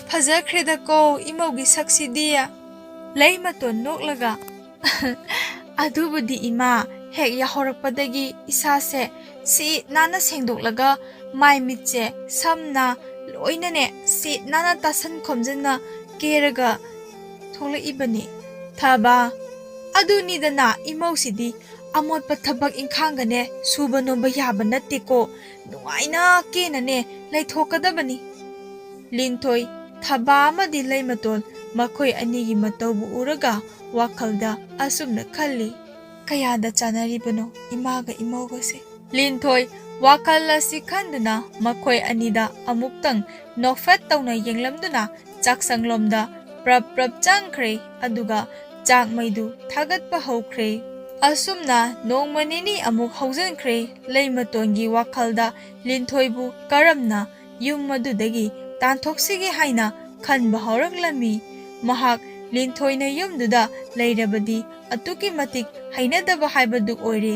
ꯐꯖꯈ꯭ꯔꯦꯗꯀꯣ ꯏꯃꯧꯒꯤ ꯁꯛꯁꯤꯗꯤ꯫" ꯂꯩꯃꯇꯣꯟ ꯅꯣꯛꯂꯒ, "ꯑꯗꯨꯕꯨꯗꯤ ꯏꯃꯥ, ꯍꯦꯛ ꯌꯥꯍꯧꯔꯛꯄꯗꯒꯤ ꯏꯁꯥꯁꯦ ꯁꯤꯠ ꯅꯥꯟꯅ ꯁꯦꯡꯗꯣꯛꯂꯒ ꯃꯥꯏ ꯃꯤꯠꯁꯦ ꯁꯝꯅ ꯂꯣꯏꯅꯅꯦ ꯁꯤꯠ ꯅꯥꯟꯅ ꯇꯥꯁꯟ ꯈꯣꯝꯖꯤꯟꯅ ꯀꯦꯔꯒ ꯊꯣꯛꯂꯛꯏꯕꯅꯤ ꯊꯕꯥ꯫ ꯑꯗꯨꯅꯤꯗꯅ ꯏꯃꯧꯁꯤꯗꯤ ꯑꯃꯣꯠꯄ ꯊꯕꯛ ꯏꯪꯈꯥꯡꯒꯅꯦ ꯁꯨꯕ ꯅꯣꯝꯕ ꯌꯥꯕ ꯅꯠꯇꯦꯀꯣ꯫ ꯅꯨꯡꯉꯥꯏꯅ ꯀꯦꯅꯅꯦ ꯂꯩꯊꯣꯛꯀꯗꯕꯅꯤ꯫" ꯂꯤꯟꯊꯣꯏ ꯊꯕꯥ ꯑꯃꯗꯤ ꯂꯩꯃꯇꯣꯟ ꯃꯈꯣꯏ ꯑꯅꯤꯒꯤ ꯃꯇꯧꯕꯨ ꯎꯔꯒ ꯋꯥꯈꯜꯗ ꯑꯁꯨꯝꯅ ꯈꯜꯂꯤ꯫ "ꯀꯌꯥꯗ ꯆꯥꯟꯅꯔꯤꯕꯅꯣ ꯏꯃꯥꯒ ꯏꯃꯧꯒꯁꯦ?" ꯂꯤꯟꯊꯣꯏ ꯋꯥꯈꯜ ꯑꯁꯤ ꯈꯟꯗꯨꯅ ꯃꯈꯣꯏ ꯑꯅꯤꯗ ꯑꯃꯨꯛꯇꯪ ꯅꯣꯛꯐꯦꯠ ꯇꯧꯅ ꯌꯦꯡꯂꯝꯗꯨꯅ ꯆꯥꯛꯁꯪꯂꯣꯝꯗ ꯄ꯭ꯔꯞ ꯄ꯭ꯔꯞ ꯆꯪꯈ꯭ꯔꯦ꯫ ꯑꯗꯨꯒ ꯆꯥꯛ ꯃꯩꯗꯨ ꯊꯥꯒꯠꯄ ꯍꯧꯈ꯭ꯔꯦ꯫ ꯑꯁꯨꯝꯅ ꯅꯣꯡꯃ ꯅꯤꯅꯤ ꯑꯃꯨꯛ ꯍꯧꯖꯤꯟꯈ꯭ꯔꯦ꯫ ꯂꯩꯃꯇꯣꯟꯒꯤ ꯋꯥꯈꯜꯗ ꯂꯤꯟꯊꯣꯏꯕꯨ ꯀꯔꯝꯅ ꯌꯨꯝ ꯑꯗꯨꯗꯒꯤ ꯇꯥꯟꯊꯣꯛꯁꯤꯒꯦ ꯍꯥꯏꯅ ꯈꯟꯕ ꯍꯧꯔꯛꯂꯝꯃꯤ꯫ ꯃꯍꯥꯛ ꯂꯤꯟꯊꯣꯏꯅ ꯌꯨꯝꯗꯨꯗ ꯂꯩꯔꯕꯗꯤ ꯑꯗꯨꯛꯀꯤ ꯃꯇꯤꯛ ꯍꯩꯅꯗꯕ ꯍꯥꯏꯕꯗꯨ ꯑꯣꯏꯔꯦ꯫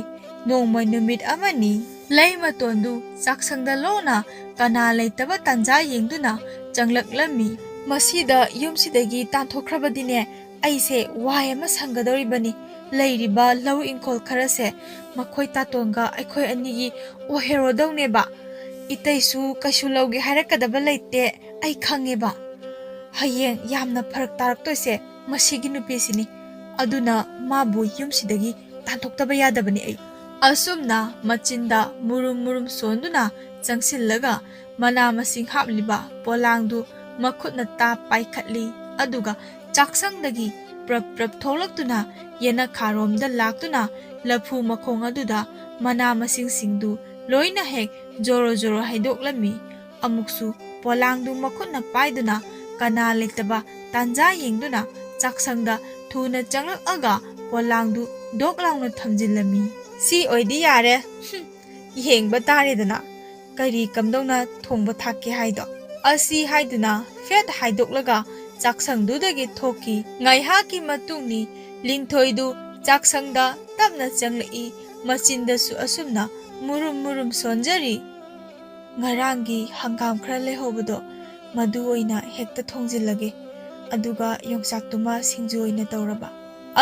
ꯅꯣꯡꯃ ꯅꯨꯃꯤꯠ ꯑꯃꯅꯤ꯫ ꯂꯩꯃꯇꯣꯟꯗꯨ ꯆꯥꯛꯁꯪꯗ ꯂꯣꯟꯅ ꯀꯅꯥ ꯂꯩꯇꯕ ꯇꯥꯟꯖꯥ ꯌꯦꯡꯗꯨꯅ ꯆꯪꯂꯛꯂꯝꯃꯤ꯫ "ꯃꯁꯤꯗ ꯌꯨꯝꯁꯤꯗꯒꯤ ꯇꯥꯟꯊꯣꯛꯈ꯭ꯔꯕꯗꯤꯅꯦ, ꯑꯩꯁꯦ ꯋꯥꯏ ꯑꯃ ꯁꯪꯒꯗꯧꯔꯤꯕꯅꯤ꯫ ꯂꯩꯔꯤꯕ ꯂꯧ ꯏꯪꯈꯣꯜ ꯈꯔꯁꯦ ꯃꯈꯣꯏ ꯇꯥꯇꯣꯟꯒ ꯑꯩꯈꯣꯏ ꯑꯅꯤꯒꯤ ꯑꯣꯏꯍꯧꯔꯗꯧꯅꯦꯕ꯫ ꯏꯇꯩꯁꯨ ꯀꯩꯁꯨ ꯂꯧꯒꯦ ꯍꯥꯏꯔꯛꯀꯗꯕ ꯂꯩꯇꯦ, ꯑꯩ ꯈꯪꯉꯦꯕ꯫ ꯍꯌꯦꯡ ꯌꯥꯝꯅ ꯐꯔꯛ ꯇꯥꯔꯛꯇꯣꯏꯁꯦ ꯃꯁꯤꯒꯤ ꯅꯨꯄꯤꯁꯤꯅꯤ꯫ ꯑꯗꯨꯅ ꯃꯥꯕꯨ ꯌꯨꯝꯁꯤꯗꯒꯤ ꯇꯥꯟꯊꯣꯛꯇꯕ ꯌꯥꯗꯕꯅꯤ ꯑꯩ"꯫ ꯑꯁꯨꯝꯅ ꯃꯆꯤꯟꯗ ꯃꯨꯔꯨꯝ ꯃꯨꯔꯨꯝ ꯁꯣꯟꯗꯨꯅ ꯆꯪꯁꯤꯜꯂꯒ ꯃꯅꯥ ꯃꯁꯤꯡ ꯍꯥꯞꯂꯤꯕ ꯄꯣꯂꯥꯡꯗꯨ ꯃꯈꯨꯠꯅ ꯇꯥꯞ ꯄꯥꯏꯈꯠꯂꯤ꯫ ꯑꯗꯨꯒ ꯆꯥꯛꯁꯪꯗꯒꯤ ꯄ꯭ꯔꯞ ꯄ꯭ꯔꯞ ꯊꯣꯛꯂꯛꯇꯨꯅ ꯌꯦꯅꯈꯥꯔꯣꯝꯗ ꯂꯥꯛꯇꯨꯅ ꯂꯐꯨ ꯃꯈꯣꯡ ꯑꯗꯨꯗ ꯃꯅꯥ ꯃꯁꯤꯡꯁꯤꯡꯗꯨ ꯂꯣꯏꯅ ꯍꯦꯛ ꯖꯣꯔꯣ ꯖꯣꯔꯣ ꯍꯩꯗꯣꯛꯂꯝꯃꯤ꯫ ꯑꯃꯨꯛꯁꯨ ꯄꯣꯂꯥꯡꯗꯨ ꯃꯈꯨꯠꯅ ꯄꯥꯏꯗꯨꯅ ꯀꯅꯥ ꯂꯩꯇꯕ ꯇꯥꯟꯖꯥ ꯌꯦꯡꯗꯨꯅ ꯆꯥꯛꯁꯪꯗ ꯊꯨꯅ ꯆꯪꯂꯛꯑꯒ ꯄꯣꯂꯥꯡꯗꯨ ꯗꯣꯛ ꯂꯥꯎꯅ ꯊꯝꯖꯤꯜꯂꯝꯃꯤ꯫ "ꯁꯤ ꯑꯣꯏꯗꯤ ꯌꯥꯔꯦ꯫ ꯍꯨꯝ, ꯌꯦꯡꯕ ꯇꯥꯔꯦꯗꯅ, ꯀꯔꯤ ꯀꯝꯗꯧꯅ ꯊꯣꯡꯕ ꯊꯥꯛꯀꯦ ꯍꯥꯏꯗꯣ"꯫ ꯑꯁꯤ ꯍꯥꯏꯗꯨꯅ ꯐꯦꯠ ꯍꯥꯏꯗꯣꯛꯂꯒ ꯆꯥꯛꯁꯪꯗꯨꯗꯒꯤ ꯊꯣꯛꯈꯤ꯫ ꯉꯥꯏꯍꯥꯛꯀꯤ ꯃꯇꯨꯡꯅꯤ ꯂꯤꯟꯊꯣꯏꯗꯨ ꯆꯥꯛꯁꯪꯗ ꯇꯞꯅ ꯆꯪꯂꯛꯏ꯫ ꯃꯆꯤꯟꯗꯁꯨ ꯑꯁꯨꯝꯅ ꯃꯨꯔꯨꯝ ꯃꯨꯔꯨꯝ ꯁꯣꯟꯖꯔꯤ꯫ "ꯉꯔꯥꯡꯒꯤ ꯍꯪꯒꯥꯝ ꯈꯔ ꯂꯩꯍꯧꯕꯗꯣ, ꯃꯗꯨ ꯑꯣꯏꯅ ꯍꯦꯛꯇ ꯊꯣꯡꯖꯤꯜꯂꯒꯦ, ꯑꯗꯨꯒ ꯌꯣꯡꯆꯥꯛꯇꯨꯃ ꯁꯤꯡꯖꯨ ꯑꯣꯏꯅ ꯇꯧꯔꯕ"꯫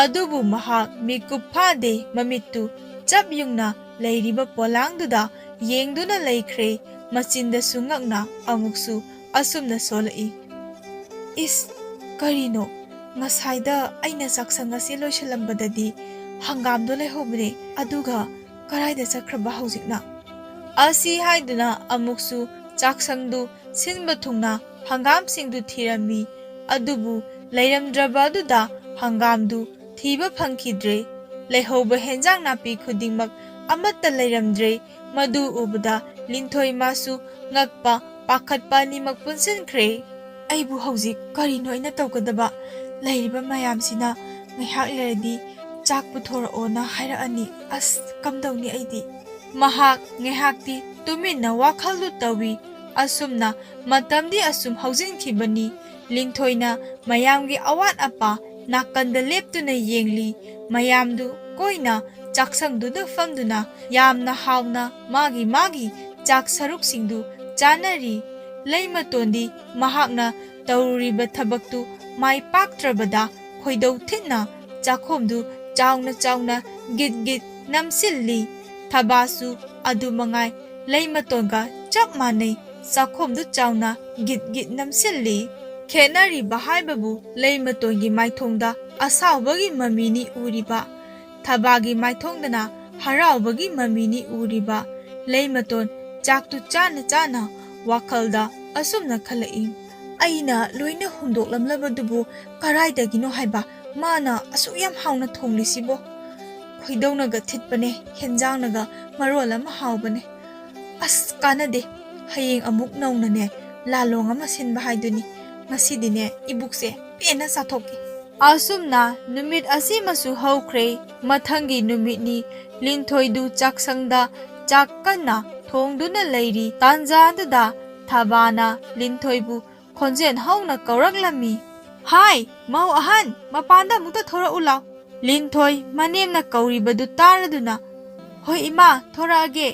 ꯑꯗꯨꯕꯨ ꯃꯍꯥꯛ ꯃꯤꯀꯨꯞ ꯐꯥꯗꯦ, ꯃꯃꯤꯠꯇꯨ ꯆꯞ ꯌꯨꯡꯅ ꯂꯩꯔꯤꯕ ꯄꯣꯂꯥꯡꯗꯨꯗ ꯌꯦꯡꯗꯨꯅ ꯂꯩꯈ꯭ꯔꯦ꯫ ꯃꯆꯤꯟꯗꯁꯨ ꯉꯛꯅ ꯑꯃꯨꯛꯁꯨ ꯑꯁꯨꯝꯅ ꯁꯣꯜꯂꯛꯏ, "ꯏꯁ, ꯀꯔꯤꯅꯣ? ꯉꯁꯥꯏꯗ ꯑꯩꯅ ꯆꯥꯛꯁꯪ ꯑꯁꯤ ꯂꯣꯏꯁꯤꯜꯂꯝꯕꯗꯗꯤ ꯍꯪꯒꯥꯝꯗꯣ ꯂꯩꯍꯧꯕꯅꯦ, ꯑꯗꯨꯒ ꯀꯗꯥꯏꯗ ꯆꯠꯈ꯭ꯔꯕ ꯍꯧꯖꯤꯛꯅ?" ꯑꯁꯤ ꯍꯥꯏꯗꯨꯅ ꯑꯃꯨꯛꯁꯨ ꯆꯥꯛꯁꯪꯗꯨ ꯁꯤꯟꯕ ꯊꯨꯡꯅ ꯍꯪꯒꯥꯝꯁꯤꯡꯗꯨ ꯊꯤꯔꯝꯃꯤ꯫ ꯑꯗꯨꯕꯨ ꯂꯩꯔꯝꯗ꯭ꯔꯕ ꯑꯗꯨꯗ ꯍꯪꯒꯥꯝꯗꯨ ꯊꯤꯕ ꯐꯪꯈꯤꯗ꯭ꯔꯦ꯫ ꯂꯩꯍꯧꯕ ꯍꯦꯟꯖꯥꯡ ꯅꯥꯄꯤ ꯈꯨꯗꯤꯡꯃꯛ ꯑꯃꯠꯇ ꯂꯩꯔꯝꯗ꯭ꯔꯦ꯫ ꯃꯗꯨ ꯎꯕꯗ ꯂꯤꯟꯊꯣꯏ ꯃꯥꯁꯨ ꯉꯛꯄ, ꯄꯥꯈꯠꯄ ꯑꯅꯤꯃꯛ ꯄꯨꯟꯁꯤꯟꯈ꯭ꯔꯦ꯫ "ꯑꯩꯕꯨ ꯍꯧꯖꯤꯛ ꯀꯔꯤꯅꯣ ꯑꯩꯅ ꯇꯧꯒꯗꯕ? ꯂꯩꯔꯤꯕ ꯃꯌꯥꯝꯁꯤꯅ ꯉꯥꯏꯍꯥꯛ ꯂꯩꯔꯗꯤ ꯆꯥꯛ ꯄꯨꯊꯣꯔꯛꯑꯣꯅ ꯍꯥꯏꯔꯛꯑꯅꯤ꯫ ꯑꯁ, ꯀꯝꯗꯧꯅꯤ ꯑꯩꯗꯤ?" ꯃꯍꯥꯛ ꯉꯥꯏꯍꯥꯛꯇꯤ ꯇꯨꯃꯤꯟꯅ ꯋꯥꯈꯜꯗꯨ ꯇꯧꯏ꯫ ꯑꯁꯨꯝꯅ ꯃꯇꯝꯗꯤ ꯑꯁꯨꯝ ꯍꯧꯖꯤꯟꯈꯤꯕꯅꯤ꯫ ꯂꯤꯟꯊꯣꯏꯅ ꯃꯌꯥꯝꯒꯤ ꯑꯋꯥꯠ ꯑꯄꯥ ꯅꯥꯀꯟꯗ ꯂꯦꯞꯇꯨꯅ ꯌꯦꯡꯂꯤ꯫ ꯃꯌꯥꯝꯗꯨ ꯀꯣꯏꯅ ꯆꯥꯛꯁꯪꯗꯨꯗ ꯐꯝꯗꯨꯅ ꯌꯥꯝꯅ ꯍꯥꯎꯅ ꯃꯥꯒꯤ ꯃꯥꯒꯤ ꯆꯥꯛ ꯁꯔꯨꯛꯁꯤꯡꯗꯨ ꯆꯥꯅꯔꯤ꯫ ꯂꯩꯃꯇꯣꯟꯗꯤ ꯃꯍꯥꯛꯅ ꯇꯧꯔꯨꯔꯤꯕ ꯊꯕꯛꯇꯨ ꯃꯥꯏ ꯄꯥꯛꯇ꯭ꯔꯕꯗ ꯈꯣꯏꯗꯧ ꯊꯤꯠꯅ ꯆꯥꯛꯈꯣꯝꯗꯨ ꯆꯥꯎꯅ ꯆꯥꯎꯅ ꯒꯤꯠ ꯒꯤꯠ ꯅꯝꯁꯤꯜꯂꯤ꯫ ꯊꯕꯥꯁꯨ ꯑꯗꯨ ꯃꯉꯥꯏ, ꯂꯩꯃꯇꯣꯟꯒ ꯆꯞ ꯃꯥꯟꯅꯩ, ꯆꯥꯛꯈꯣꯝꯗꯨ ꯆꯥꯎꯅ ꯒꯤꯠ ꯒꯤꯠ ꯅꯝꯁꯤꯜꯂꯤ꯫ ꯈꯦꯠꯅꯔꯤꯕ ꯍꯥꯏꯕꯕꯨ ꯂꯩꯃꯇꯣꯟꯒꯤ ꯃꯥꯏꯊꯣꯡꯗ ꯑꯁꯥꯎꯕꯒꯤ ꯃꯃꯤꯅꯤ ꯎꯔꯤꯕ, ꯊꯕꯥꯒꯤ ꯃꯥꯏꯊꯣꯡꯗꯅ ꯍꯔꯥꯎꯕꯒꯤ ꯃꯃꯤꯅꯤ ꯎꯔꯤꯕ꯫ ꯂꯩꯃꯇꯣꯟ ꯆꯥꯛꯇꯨ ꯆꯥꯅ ꯆꯥꯅ ꯋꯥꯈꯜꯗ ꯑꯁꯨꯝꯅ ꯈꯜꯂꯛꯏ, "ꯑꯩꯅ ꯂꯣꯏꯅ ꯍꯨꯟꯗꯣꯛꯂꯝꯂꯕꯗꯨꯕꯨ ꯀꯔꯥꯏꯗꯒꯤꯅꯣ ꯍꯥꯏꯕ ꯃꯥꯅ ꯑꯁꯨꯛ ꯌꯥꯝ ꯍꯥꯎꯅ ꯊꯣꯡꯂꯤꯁꯤꯕꯣ? ꯈꯣꯏꯗꯧꯅꯒ ꯊꯤꯠꯄꯅꯦ, ꯍꯦꯟꯖꯥꯡꯅꯒ ꯃꯔꯣꯜ ꯑꯃ ꯍꯥꯎꯕꯅꯦ꯫ ꯑꯁ, ꯀꯥꯟꯅꯗꯦ, ꯍꯌꯦꯡ ꯑꯃꯨꯛ ꯅꯧꯅꯅꯦ ꯂꯥꯂꯣꯡ ꯑꯃ ꯁꯤꯟꯕ ꯍꯥꯏꯗꯨꯅꯤ꯫ ꯉꯁꯤꯗꯤꯅꯦ ꯏꯕꯨꯛꯁꯦ ꯄꯦꯟꯅ ꯆꯥꯊꯣꯛꯀꯦ"꯫ ꯑꯁꯨꯝꯅ ꯅꯨꯃꯤꯠ ꯑꯁꯤꯃꯁꯨ ꯍꯧꯈ꯭ꯔꯦ꯫ ꯃꯊꯪꯒꯤ ꯅꯨꯃꯤꯠꯅꯤ꯫ ꯂꯤꯟꯊꯣꯏꯗꯨ ꯆꯥꯛꯁꯪꯗ ꯆꯥꯛ ꯀꯟꯅ ꯊꯣꯡꯗꯨꯅ ꯂꯩꯔꯤ꯫ ꯇꯥꯟꯖꯥꯗꯨꯗ ꯊꯕꯥꯅ ꯂꯤꯟꯊꯣꯏꯕꯨ ꯈꯣꯟꯖꯦꯜ ꯍꯧꯅ ꯀꯧꯔꯛꯂꯝꯃꯤ꯫ "ꯍꯥꯏ, ꯃꯧ ꯑꯍꯟ, ꯃꯄꯥꯟꯗ ꯑꯃꯨꯛꯇ ꯊꯣꯔꯛꯎ ꯂꯥꯎ"꯫ ꯂꯤꯟꯊꯣꯏ ꯃꯅꯦꯝꯅ ꯀꯧꯔꯤꯕꯗꯨ ꯇꯥꯔꯗꯨꯅ, "ꯍꯣꯏ ꯏꯃꯥ, ꯊꯣꯔꯛꯑꯒꯦ"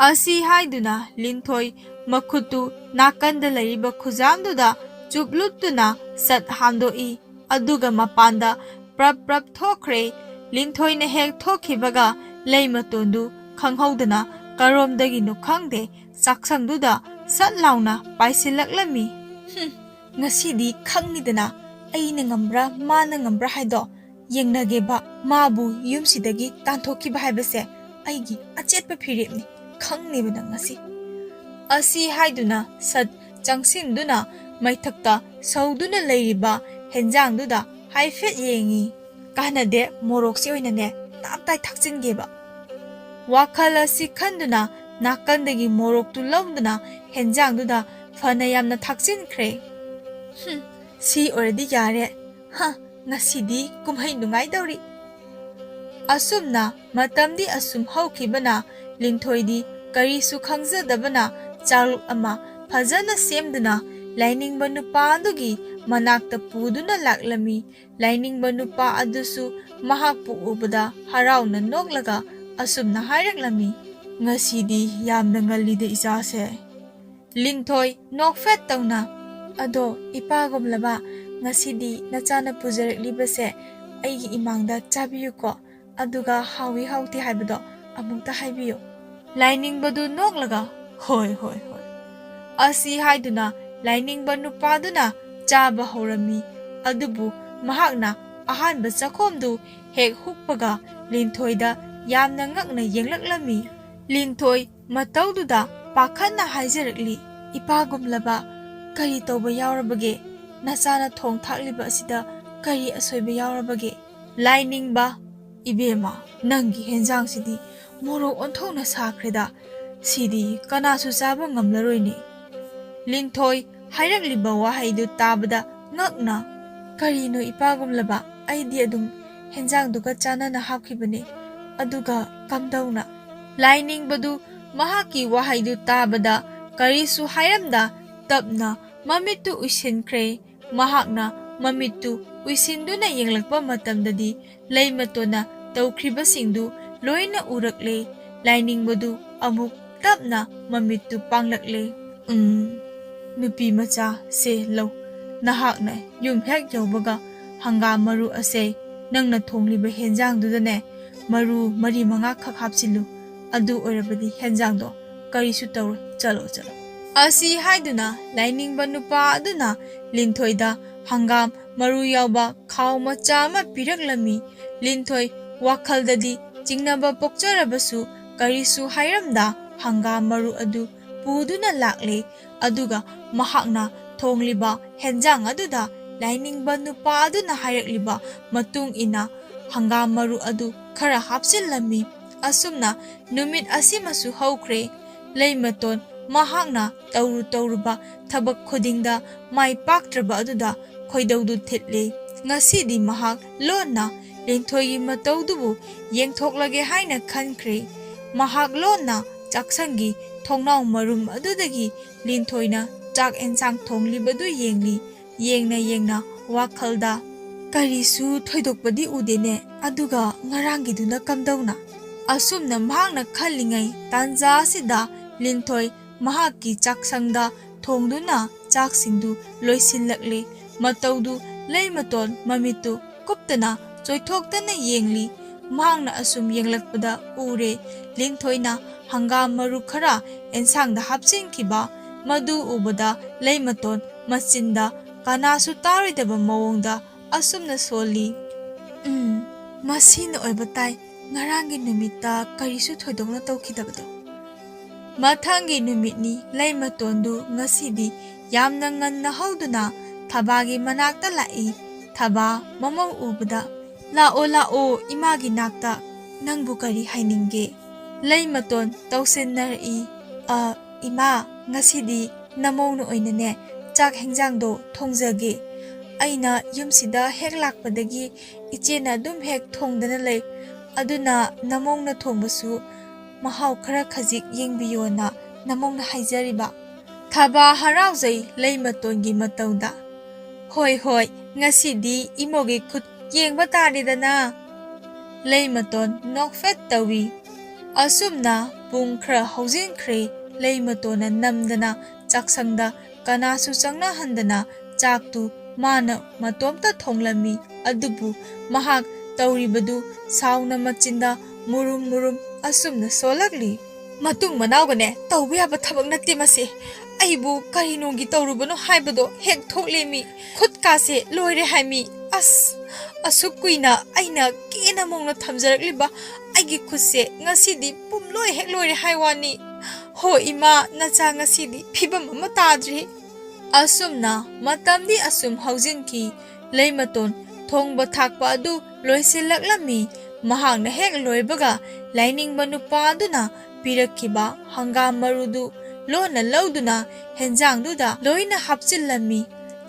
ꯑꯁꯤ ꯍꯥꯏꯗꯨꯅ ꯂꯤꯟꯊꯣꯏ ꯃꯈꯨꯠꯇꯨ ꯅꯥꯀꯟꯗ ꯂꯩꯔꯤꯕ ꯈꯨꯖꯥꯡꯗꯨꯗ ꯆꯨꯞꯂꯨꯞꯇꯨꯅ ꯁꯠ ꯍꯥꯝꯗꯣꯛꯏ꯫ ꯑꯗꯨꯒ ꯃꯄꯥꯟꯗ ꯄ꯭ꯔꯞ ꯄ꯭ꯔꯞ ꯊꯣꯛꯈ꯭ꯔꯦ꯫ ꯂꯤꯟꯊꯣꯏꯅ ꯍꯦꯛ ꯊꯣꯛꯈꯤꯕꯒ ꯂꯩꯃꯇꯣꯟꯗꯨ ꯈꯪꯍꯧꯗꯅ ꯀꯔꯣꯝꯗꯒꯤꯅꯣ ꯈꯪꯗꯦ ꯆꯥꯛꯁꯪꯗꯨꯗ ꯁꯠ ꯂꯥꯎꯅ ꯄꯥꯏꯁꯤꯜꯂꯛꯂꯝꯃꯤ꯫ "ꯍꯨꯝ, ꯉꯁꯤꯗꯤ ꯈꯪꯅꯤꯗꯅ ꯑꯩꯅ ꯉꯝꯕ꯭ꯔꯥ ꯃꯥꯅ ꯉꯝꯕ꯭ꯔꯥ ꯍꯥꯏꯗꯣ꯫ ꯌꯦꯡꯅꯒꯦꯕ, ꯃꯥꯕꯨ ꯌꯨꯝꯁꯤꯗꯒꯤ ꯇꯥꯟꯊꯣꯛꯈꯤꯕ ꯍꯥꯏꯕꯁꯦ ꯑꯩꯒꯤ ꯑꯆꯦꯠꯄ ꯐꯤꯔꯦꯞꯅꯤ, ꯈꯪꯅꯦꯕ ꯅꯪ ꯉꯁꯤ"꯫ ꯑꯁꯤ ꯍꯥꯏꯗꯨꯅ ꯁꯠ ꯆꯪꯁꯤꯟꯗꯨꯅ ꯃꯩꯊꯛꯇ ꯁꯧꯗꯨꯅ ꯂꯩꯔꯤꯕ ꯍꯦꯟꯖꯥꯡꯗꯨꯗ ꯍꯥꯏꯐꯦꯠ ꯌꯦꯡꯉꯤ꯫ "ꯀꯥꯟꯅꯗꯦ, ꯃꯣꯔꯣꯛꯁꯤ ꯑꯣꯏꯅꯅꯦ ꯇꯞ ꯇꯥꯏ ꯊꯥꯛꯆꯤꯟꯒꯦꯕ"꯫ ꯋꯥꯈꯜ ꯑꯁꯤ ꯈꯟꯗꯨꯅ ꯅꯥꯀꯟꯗꯒꯤ ꯃꯣꯔꯣꯛꯇꯨ ꯂꯧꯗꯨꯅ ꯍꯦꯟꯖꯥꯡꯗꯨꯗ ꯐꯅ ꯌꯥꯝꯅ ꯊꯥꯛꯆꯤꯟꯈ꯭ꯔꯦ꯫ "ꯍꯨꯝ, ꯁꯤ ꯑꯣꯏꯔꯗꯤ ꯌꯥꯔꯦ꯫ ꯍ, ꯉꯁꯤꯗꯤ ꯀꯨꯝꯍꯩ ꯅꯨꯡꯉꯥꯏꯗꯧꯔꯤ"꯫ ꯑꯁꯨꯝꯅ ꯃꯇꯝꯗꯤ ꯑꯁꯨꯝ ꯍꯧꯈꯤꯕꯅ ꯂꯤꯟꯊꯣꯏꯗꯤ ꯀꯔꯤꯁꯨ ꯈꯪꯖꯗꯕꯅ ꯆꯥꯂꯨꯛ ꯑꯃ ꯐꯖꯅ ꯁꯦꯝꯗꯨꯅ ꯂꯥꯏꯅꯤꯡꯕ ꯅꯨꯄꯥ ꯑꯗꯨꯒꯤ ꯃꯅꯥꯛꯇ ꯄꯨꯗꯨꯅ ꯂꯥꯛꯂꯝꯃꯤ꯫ ꯂꯥꯏꯅꯤꯡꯕ ꯅꯨꯄꯥ ꯑꯗꯨꯁꯨ ꯃꯍꯥꯛꯄꯨ ꯎꯕꯗ ꯍꯔꯥꯎꯅ ꯅꯣꯛꯂꯒ ꯑꯁꯨꯝꯅ ꯍꯥꯏꯔꯛꯂꯝꯃꯤ, "ꯉꯁꯤꯗꯤ ꯌꯥꯝꯅ ꯉꯜꯂꯤꯗ ꯏꯆꯥꯁꯦ"꯫ ꯂꯤꯟꯊꯣꯏ ꯅꯣꯛꯐꯦꯠ ꯇꯧꯅ, "ꯑꯗꯣ ꯏꯄꯥꯒꯨꯝꯂꯕ, ꯉꯁꯤꯗꯤ ꯅꯆꯥꯅ ꯄꯨꯖꯔꯛꯂꯤꯕꯁꯦ ꯑꯩꯒꯤ ꯏꯃꯥꯡꯗ ꯆꯥꯕꯤꯌꯨꯀꯣ, ꯑꯗꯨꯒ ꯍꯥꯎꯏ ꯍꯥꯎꯇꯦ ꯍꯥꯏꯕꯗꯣ ꯑꯃꯨꯛꯇ ꯍꯥꯏꯕꯤꯌꯨ"꯫ ꯂꯥꯏꯅꯤꯡꯕꯗꯨ ꯅꯣꯛꯂꯒ, "ꯍꯣꯏ, ꯍꯣꯏ, ꯍꯣꯏ" ꯑꯁꯤ ꯍꯥꯏꯗꯨꯅ ꯂꯥꯏꯅꯤꯡꯕ ꯅꯨꯄꯥꯗꯨꯅ ꯆꯥꯕ ꯍꯧꯔꯝꯃꯤ꯫ ꯑꯗꯨꯕꯨ ꯃꯍꯥꯛꯅ ꯑꯍꯥꯟꯕ ꯆꯥꯛꯈꯣꯝꯗꯨ ꯍꯦꯛ ꯍꯨꯛꯄꯒ ꯂꯤꯟꯊꯣꯏꯗ ꯌꯥꯝꯅ ꯉꯛꯅ ꯌꯦꯡꯂꯛꯂꯝꯃꯤ꯫ ꯂꯤꯟꯊꯣꯏ ꯃꯇꯧꯗꯨꯗ ꯄꯥꯈꯠꯅ ꯍꯥꯏꯖꯔꯛꯂꯤ, "ꯏꯄꯥꯒꯨꯝꯂꯕ, ꯀꯔꯤ ꯇꯧꯕ ꯌꯥꯎꯔꯕꯒꯦ? ꯅꯆꯥꯅ ꯊꯣꯡ ꯊꯥꯛꯂꯤꯕ ꯑꯁꯤꯗ ꯀꯔꯤ ꯑꯁꯣꯏꯕ ꯌꯥꯎꯔꯕꯒꯦ?" ꯂꯥꯏꯅꯤꯡꯕ, "ꯏꯕꯦꯝꯃ, ꯅꯪꯒꯤ ꯍꯦꯟꯖꯥꯡꯁꯤꯗꯤ ꯃꯣꯔꯣꯛ ꯑꯣꯟꯊꯣꯛꯅ ꯁꯥꯈ꯭ꯔꯦꯗ, ꯁꯤꯗꯤ ꯀꯅꯥꯁꯨ ꯆꯥꯕ ꯉꯝꯂꯔꯣꯏꯅꯦ"꯫ ꯂꯤꯟꯊꯣꯏ ꯍꯥꯏꯔꯛꯂꯤꯕ ꯋꯥꯍꯩꯗꯨ ꯇꯥꯕꯗ ꯉꯛꯅ, "ꯀꯔꯤꯅꯣ ꯏꯄꯥꯒꯨꯝꯂꯕ, ꯑꯩꯗꯤ ꯑꯗꯨꯝ ꯍꯦꯟꯖꯥꯡꯗꯨꯒ ꯆꯥꯟꯅꯅ ꯍꯥꯞꯈꯤꯕꯅꯤ, ꯑꯗꯨꯒ ꯀꯝꯗꯧꯅ?" ꯂꯥꯏꯅꯤꯡꯕꯗꯨ ꯃꯍꯥꯛꯀꯤ ꯋꯥꯍꯩꯗꯨ ꯇꯥꯕꯗ ꯀꯔꯤꯁꯨ ꯍꯥꯏꯔꯝꯗ ꯇꯞꯅ ꯃꯃꯤꯠꯇꯨ ꯎꯏꯁꯤꯟꯈ꯭ꯔꯦ꯫ ꯃꯍꯥꯛꯅ ꯃꯃꯤꯠꯇꯨ ꯎꯏꯁꯤꯟꯗꯨꯅ ꯌꯦꯡꯂꯛꯄ ꯃꯇꯝꯗꯗꯤ ꯂꯩꯃꯇꯣꯟꯅ ꯇꯧꯈ꯭ꯔꯤꯕꯁꯤꯡꯗꯨ ꯂꯣꯏꯅ ꯎꯔꯛꯂꯦ꯫ ꯂꯥꯏꯅꯤꯡꯕꯗꯨ ꯑꯃꯨꯛ ꯇꯞꯅ ꯃꯃꯤꯠꯇꯨ ꯄꯥꯡꯂꯛꯂꯦ꯫ "ꯎꯝ, ꯅꯨꯄꯤ ꯃꯆꯥ, ꯁꯦ ꯂꯧ, ꯅꯍꯥꯛꯅ ꯌꯨꯝ ꯍꯦꯛ ꯌꯧꯕꯒ ꯍꯪꯒꯥꯝ ꯃꯔꯨ ꯑꯁꯦ ꯅꯪꯅ ꯊꯣꯡꯂꯤꯕ ꯍꯦꯟꯖꯥꯡꯗꯨꯗꯅꯦ ꯃꯔꯨ ꯃꯔꯤ ꯃꯉꯥ ꯈꯛ ꯍꯥꯞꯆꯤꯜꯂꯨ꯫ ꯑꯗꯨ ꯑꯣꯏꯔꯕꯗꯤ ꯍꯦꯟꯖꯥꯡꯗꯣ ꯀꯔꯤꯁꯨ ꯇꯧꯔꯣꯏ꯫ ꯆꯠꯂꯣ, ꯆꯠꯂꯣ"꯫ ꯑꯁꯤ ꯍꯥꯏꯗꯨꯅ ꯂꯥꯏꯅꯤꯡꯕ ꯅꯨꯄꯥ ꯑꯗꯨꯅ ꯂꯤꯟꯊꯣꯏꯗ ꯍꯪꯒꯥꯝ ꯃꯔꯨ ꯌꯥꯎꯕ ꯈꯥꯎ ꯃꯆꯥ ꯑꯃ ꯄꯤꯔꯛꯂꯝꯃꯤ꯫ ꯂꯤꯟꯊꯣꯏ ꯋꯥꯈꯜꯗꯗꯤ ꯆꯤꯡꯅꯕ ꯄꯣꯛꯆꯔꯕꯁꯨ ꯀꯔꯤꯁꯨ ꯍꯥꯏꯔꯝꯗ ꯍꯪꯒꯥꯝ ꯃꯔꯨ ꯑꯗꯨ ꯄꯨꯗꯨꯅ ꯂꯥꯛꯂꯦ꯫ ꯑꯗꯨꯒ ꯃꯍꯥꯛꯅ ꯊꯣꯡꯂꯤꯕ ꯍꯦꯟꯖꯥꯡ ꯑꯗꯨꯗ ꯂꯥꯏꯅꯤꯡꯕ ꯅꯨꯄꯥ ꯑꯗꯨꯅ ꯍꯥꯏꯔꯛꯂꯤꯕ ꯃꯇꯨꯡ ꯏꯟꯅ ꯍꯪꯒꯥꯝ ꯃꯔꯨ ꯑꯗꯨ ꯈꯔ ꯍꯥꯞꯆꯤꯜꯂꯝꯃꯤ꯫ ꯑꯁꯨꯝꯅ ꯅꯨꯃꯤꯠ ꯑꯁꯤꯃꯁꯨ ꯍꯧꯈ꯭ꯔꯦ꯫ ꯂꯩꯃꯇꯣꯟ ꯃꯍꯥꯛꯅ ꯇꯧꯔꯨ ꯇꯧꯔꯨꯕ ꯊꯕꯛ ꯈꯨꯗꯤꯡꯗ ꯃꯥꯏ ꯄꯥꯛꯇ꯭ꯔꯕ ꯑꯗꯨꯗ ꯈꯣꯏꯗꯧꯗꯨ ꯊꯤꯠꯂꯦ꯫ ꯉꯁꯤꯗꯤ ꯃꯍꯥꯛ ꯂꯣꯟꯅ ꯂꯤꯟꯊꯣꯏꯒꯤ ꯃꯇꯧꯗꯨꯕꯨ ꯌꯦꯡꯊꯣꯛꯂꯒꯦ ꯍꯥꯏꯅ ꯈꯟꯈ꯭ꯔꯦ꯫ ꯃꯍꯥꯛ ꯂꯣꯟꯅ ꯆꯥꯛꯁꯪꯒꯤ ꯊꯣꯡꯅꯥꯎ ꯃꯔꯨꯝ ꯑꯗꯨꯗꯒꯤ ꯂꯤꯟꯊꯣꯏꯅ ꯆꯥꯛ ꯑꯦꯟꯁꯥꯡ ꯊꯣꯡꯂꯤꯕꯗꯨ ꯌꯦꯡꯂꯤ꯫ ꯌꯦꯡꯅ ꯌꯦꯡꯅ ꯋꯥꯈꯜꯗ, "ꯀꯔꯤꯁꯨ ꯊꯣꯏꯗꯣꯛꯄꯗꯤ ꯎꯗꯦꯅꯦ, ꯑꯗꯨꯒ ꯉꯔꯥꯡꯒꯤꯗꯨꯅ ꯀꯝꯗꯧꯅ?" ꯑꯁꯨꯝꯅ ꯃꯍꯥꯛꯅ ꯈꯜꯂꯤꯉꯩ ꯇꯥꯟꯖꯥ ꯑꯁꯤꯗ ꯂꯤꯟꯊꯣꯏ ꯃꯍꯥꯛꯀꯤ ꯆꯥꯛꯁꯪꯗ ꯊꯣꯡꯗꯨꯅ ꯆꯥꯛꯁꯤꯡꯗꯨ ꯂꯣꯏꯁꯤꯜꯂꯛꯂꯤ꯫ ꯃꯇꯧꯗꯨ ꯂꯩꯃꯇꯣꯟ ꯃꯃꯤꯠꯇꯨ ꯀꯨꯞꯇꯅ ꯆꯣꯏꯊꯣꯛꯇꯅ ꯌꯦꯡꯂꯤ꯫ ꯃꯍꯥꯛꯅ ꯑꯁꯨꯝ ꯌꯦꯡꯂꯛꯄꯗ ꯎꯔꯦ, ꯂꯤꯟꯊꯣꯏꯅ ꯍꯪꯒꯥꯝ ꯃꯔꯨ ꯈꯔ ꯑꯦꯟꯁꯥꯡꯗ ꯍꯥꯞꯆꯤꯟꯈꯤꯕ꯫ ꯃꯗꯨ ꯎꯕꯗ ꯂꯩꯃꯇꯣꯟ ꯃꯆꯤꯟꯗ ꯀꯅꯥꯁꯨ ꯇꯥꯔꯣꯏꯗꯕ ꯃꯑꯣꯡꯗ ꯑꯁꯨꯝꯅ ꯁꯣꯜꯂꯤ, "ꯎꯝ, ꯃꯁꯤꯅ ꯑꯣꯏꯕ ꯇꯥꯏ, ꯉꯔꯥꯡꯒꯤ ꯅꯨꯃꯤꯠꯇ ꯀꯔꯤꯁꯨ ꯊꯣꯏꯗꯣꯛꯅ ꯇꯧꯈꯤꯗꯕꯗꯣ꯫" ꯃꯊꯪꯒꯤ ꯅꯨꯃꯤꯠꯅꯤ꯫ ꯂꯩꯃꯇꯣꯟꯗꯨ ꯉꯁꯤꯗꯤ ꯌꯥꯝꯅ ꯉꯟꯅ ꯍꯧꯗꯨꯅ ꯊꯕꯥꯒꯤ ꯃꯅꯥꯛꯇ ꯂꯥꯛꯏ꯫ ꯊꯕꯥ ꯃꯃꯧ ꯎꯕꯗ, "ꯂꯥꯛꯑꯣ, ꯂꯥꯛꯑꯣ, ꯏꯃꯥꯒꯤ ꯅꯥꯛꯇ꯫ ꯅꯪꯕꯨ ꯀꯔꯤ ꯍꯥꯏꯅꯤꯡꯒꯦ?" ꯂꯩꯃꯇꯣꯟ ꯇꯧꯁꯤꯟꯅꯔꯛꯏ꯫ "ꯑ, ꯏꯃꯥ, ꯉꯁꯤꯗꯤ ꯅꯃꯧꯅ ꯑꯣꯏꯅꯅꯦ ꯆꯥꯛ ꯍꯦꯟꯖꯥꯡꯗꯣ ꯊꯣꯡꯖꯒꯦ꯫ ꯑꯩꯅ ꯌꯨꯝꯁꯤꯗ ꯍꯦꯛ ꯂꯥꯛꯄꯗꯒꯤ ꯏꯆꯦꯅ ꯑꯗꯨꯝ ꯍꯦꯛ ꯊꯣꯡꯗꯅ ꯂꯩ꯫ ꯑꯗꯨꯅ ꯅꯃꯧꯅ ꯊꯣꯡꯕꯁꯨ ꯃꯍꯥꯎ ꯈꯔ ꯈꯖꯤꯛ ꯌꯦꯡꯕꯤꯌꯣꯅ ꯅꯃꯧꯅ ꯍꯥꯏꯖꯔꯤꯕ꯫" ꯊꯕꯥ ꯍꯔꯥꯎꯖꯩ ꯂꯩꯃꯇꯣꯟꯒꯤ ꯃꯇꯧꯗ꯫ "ꯍꯣꯏ, ꯍꯣꯏ, ꯉꯁꯤꯗꯤ ꯏꯃꯧꯒꯤ ꯈꯨꯠ ꯌꯦꯡꯕ ꯇꯥꯔꯦꯗꯅ꯫" ꯂꯩꯃꯇꯣꯟ ꯅꯣꯛꯐꯦꯠ ꯇꯧꯏ꯫ ꯑꯁꯨꯝꯅ ꯄꯨꯡ ꯈꯔ ꯍꯧꯖꯤꯟꯈ꯭ꯔꯦ꯫ ꯂꯩꯃꯇꯣꯟꯅ ꯅꯝꯗꯅ ꯆꯥꯛꯁꯪꯗ ꯀꯅꯥꯁꯨ ꯆꯪꯅꯍꯟꯗꯅ ꯆꯥꯛꯇꯨ ꯃꯥꯅ ꯃꯇꯣꯝꯇ ꯊꯣꯡꯂꯝꯃꯤ꯫ ꯑꯗꯨꯕꯨ ꯃꯍꯥꯛ ꯇꯧꯔꯤꯕꯗꯨ ꯁꯥꯎꯅ ꯃꯆꯤꯟꯗ ꯃꯨꯔꯨꯝ ꯃꯨꯔꯨꯝ ꯑꯁꯨꯝꯅ ꯁꯣꯜꯂꯛꯂꯤ꯫ "ꯃꯇꯨꯡ ꯃꯅꯥꯎꯒꯅꯦ ꯇꯧꯕ ꯌꯥꯕ ꯊꯕꯛ ꯅꯠꯇꯦ ꯃꯁꯦ꯫ ꯑꯩꯕꯨ ꯀꯔꯤꯅꯣꯒꯤ ꯇꯧꯔꯨꯕꯅꯣ ꯍꯥꯏꯕꯗꯣ ꯍꯦꯛ ꯊꯣꯛꯂꯦꯃꯤ꯫ ꯈꯨꯠꯀꯥꯁꯦ ꯂꯣꯏꯔꯦ ꯍꯥꯏꯃꯤ꯫ ꯑꯁ, ꯑꯁꯨꯛ ꯀꯨꯏꯅ ꯑꯩꯅ ꯀꯦꯅ ꯃꯧꯅ ꯊꯝꯖꯔꯛꯂꯤꯕ ꯑꯩꯒꯤ ꯈꯨꯠꯁꯦ ꯉꯁꯤꯗꯤ ꯄꯨꯝꯂꯣꯏ ꯍꯦꯛ ꯂꯣꯏꯔꯦ ꯍꯥꯏ ꯋꯥꯅꯤ꯫ ꯍꯣ ꯏꯃꯥ, ꯅꯆꯥ ꯉꯁꯤꯗꯤ ꯐꯤꯕꯝ ꯑꯃ ꯇꯥꯗ꯭ꯔꯦ꯫" ꯑꯁꯨꯝꯅ ꯃꯇꯝꯗꯤ ꯑꯁꯨꯝ ꯍꯧꯖꯤꯟꯈꯤ꯫ ꯂꯩꯃꯇꯣꯟ ꯊꯣꯡꯕ ꯊꯥꯛꯄ ꯑꯗꯨ ꯂꯣꯏꯁꯤꯜꯂꯛꯂꯝꯃꯤ꯫ ꯃꯍꯥꯛꯅ ꯍꯦꯛ ꯂꯣꯏꯕꯒ ꯂꯥꯏꯅꯤꯡꯕ ꯅꯨꯄꯥ ꯑꯗꯨꯅ ꯄꯤꯔꯛꯈꯤꯕ ꯍꯪꯒꯥꯝ ꯃꯔꯨꯗꯨ ꯂꯣꯟꯅ ꯂꯧꯗꯨꯅ ꯍꯦꯟꯖꯥꯡꯗꯨꯗ ꯂꯣꯏꯅ ꯍꯥꯞꯆꯤꯜꯂꯝꯃꯤ꯫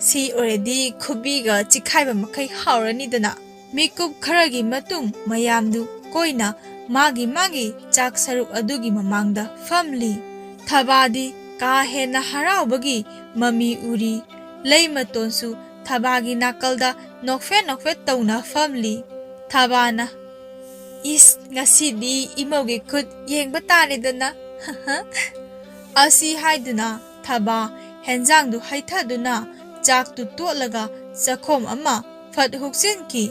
"ꯁꯤ ꯑꯣꯏꯔꯗꯤ ꯈꯨꯕꯤꯒ ꯆꯤꯈꯥꯏꯕ ꯃꯈꯩ ꯍꯥꯎꯔꯅꯤꯗꯅ꯫" ꯃꯤꯀꯨꯞ ꯈꯔꯒꯤ ꯃꯇꯨꯡ ꯃꯌꯥꯝꯗꯨ ꯀꯣꯏꯅ ꯃꯥꯒꯤ ꯃꯥꯒꯤ ꯆꯥꯛ ꯁꯔꯨꯛ ꯑꯗꯨꯒꯤ ꯃꯃꯥꯡꯗ ꯐꯝꯂꯤ꯫ ꯊꯕꯥꯗꯤ ꯀꯥ ꯍꯦꯟꯅ ꯍꯔꯥꯎꯕꯒꯤ ꯃꯃꯤ ꯎꯔꯤ꯫ ꯂꯩꯃꯇꯣꯟꯁꯨ ꯊꯕꯥꯒꯤ ꯅꯥꯀꯜꯗ ꯅꯣꯛꯐꯦꯠ ꯅꯣꯛꯐꯦꯠ ꯇꯧꯅ ꯐꯝꯂꯤ꯫ ꯊꯕꯥꯅ, "ꯏꯁ, ꯉꯁꯤꯗꯤ ꯏꯃꯧꯒꯤ ꯈꯨꯠ ꯌꯦꯡꯕ ꯇꯥꯔꯦꯗꯅ꯫" ꯑꯁꯤ ꯍꯥꯏꯗꯨꯅ ꯊꯕꯥ ꯍꯦꯟꯖꯥꯡꯗꯨ ꯍꯩꯊꯗꯨꯅ ꯆꯥꯛꯇꯨ ꯇꯣꯠꯂꯒ ꯆꯥꯛꯈꯣꯝ ꯑꯃ ꯐꯠ ꯍꯨꯛꯆꯤꯟꯈꯤ꯫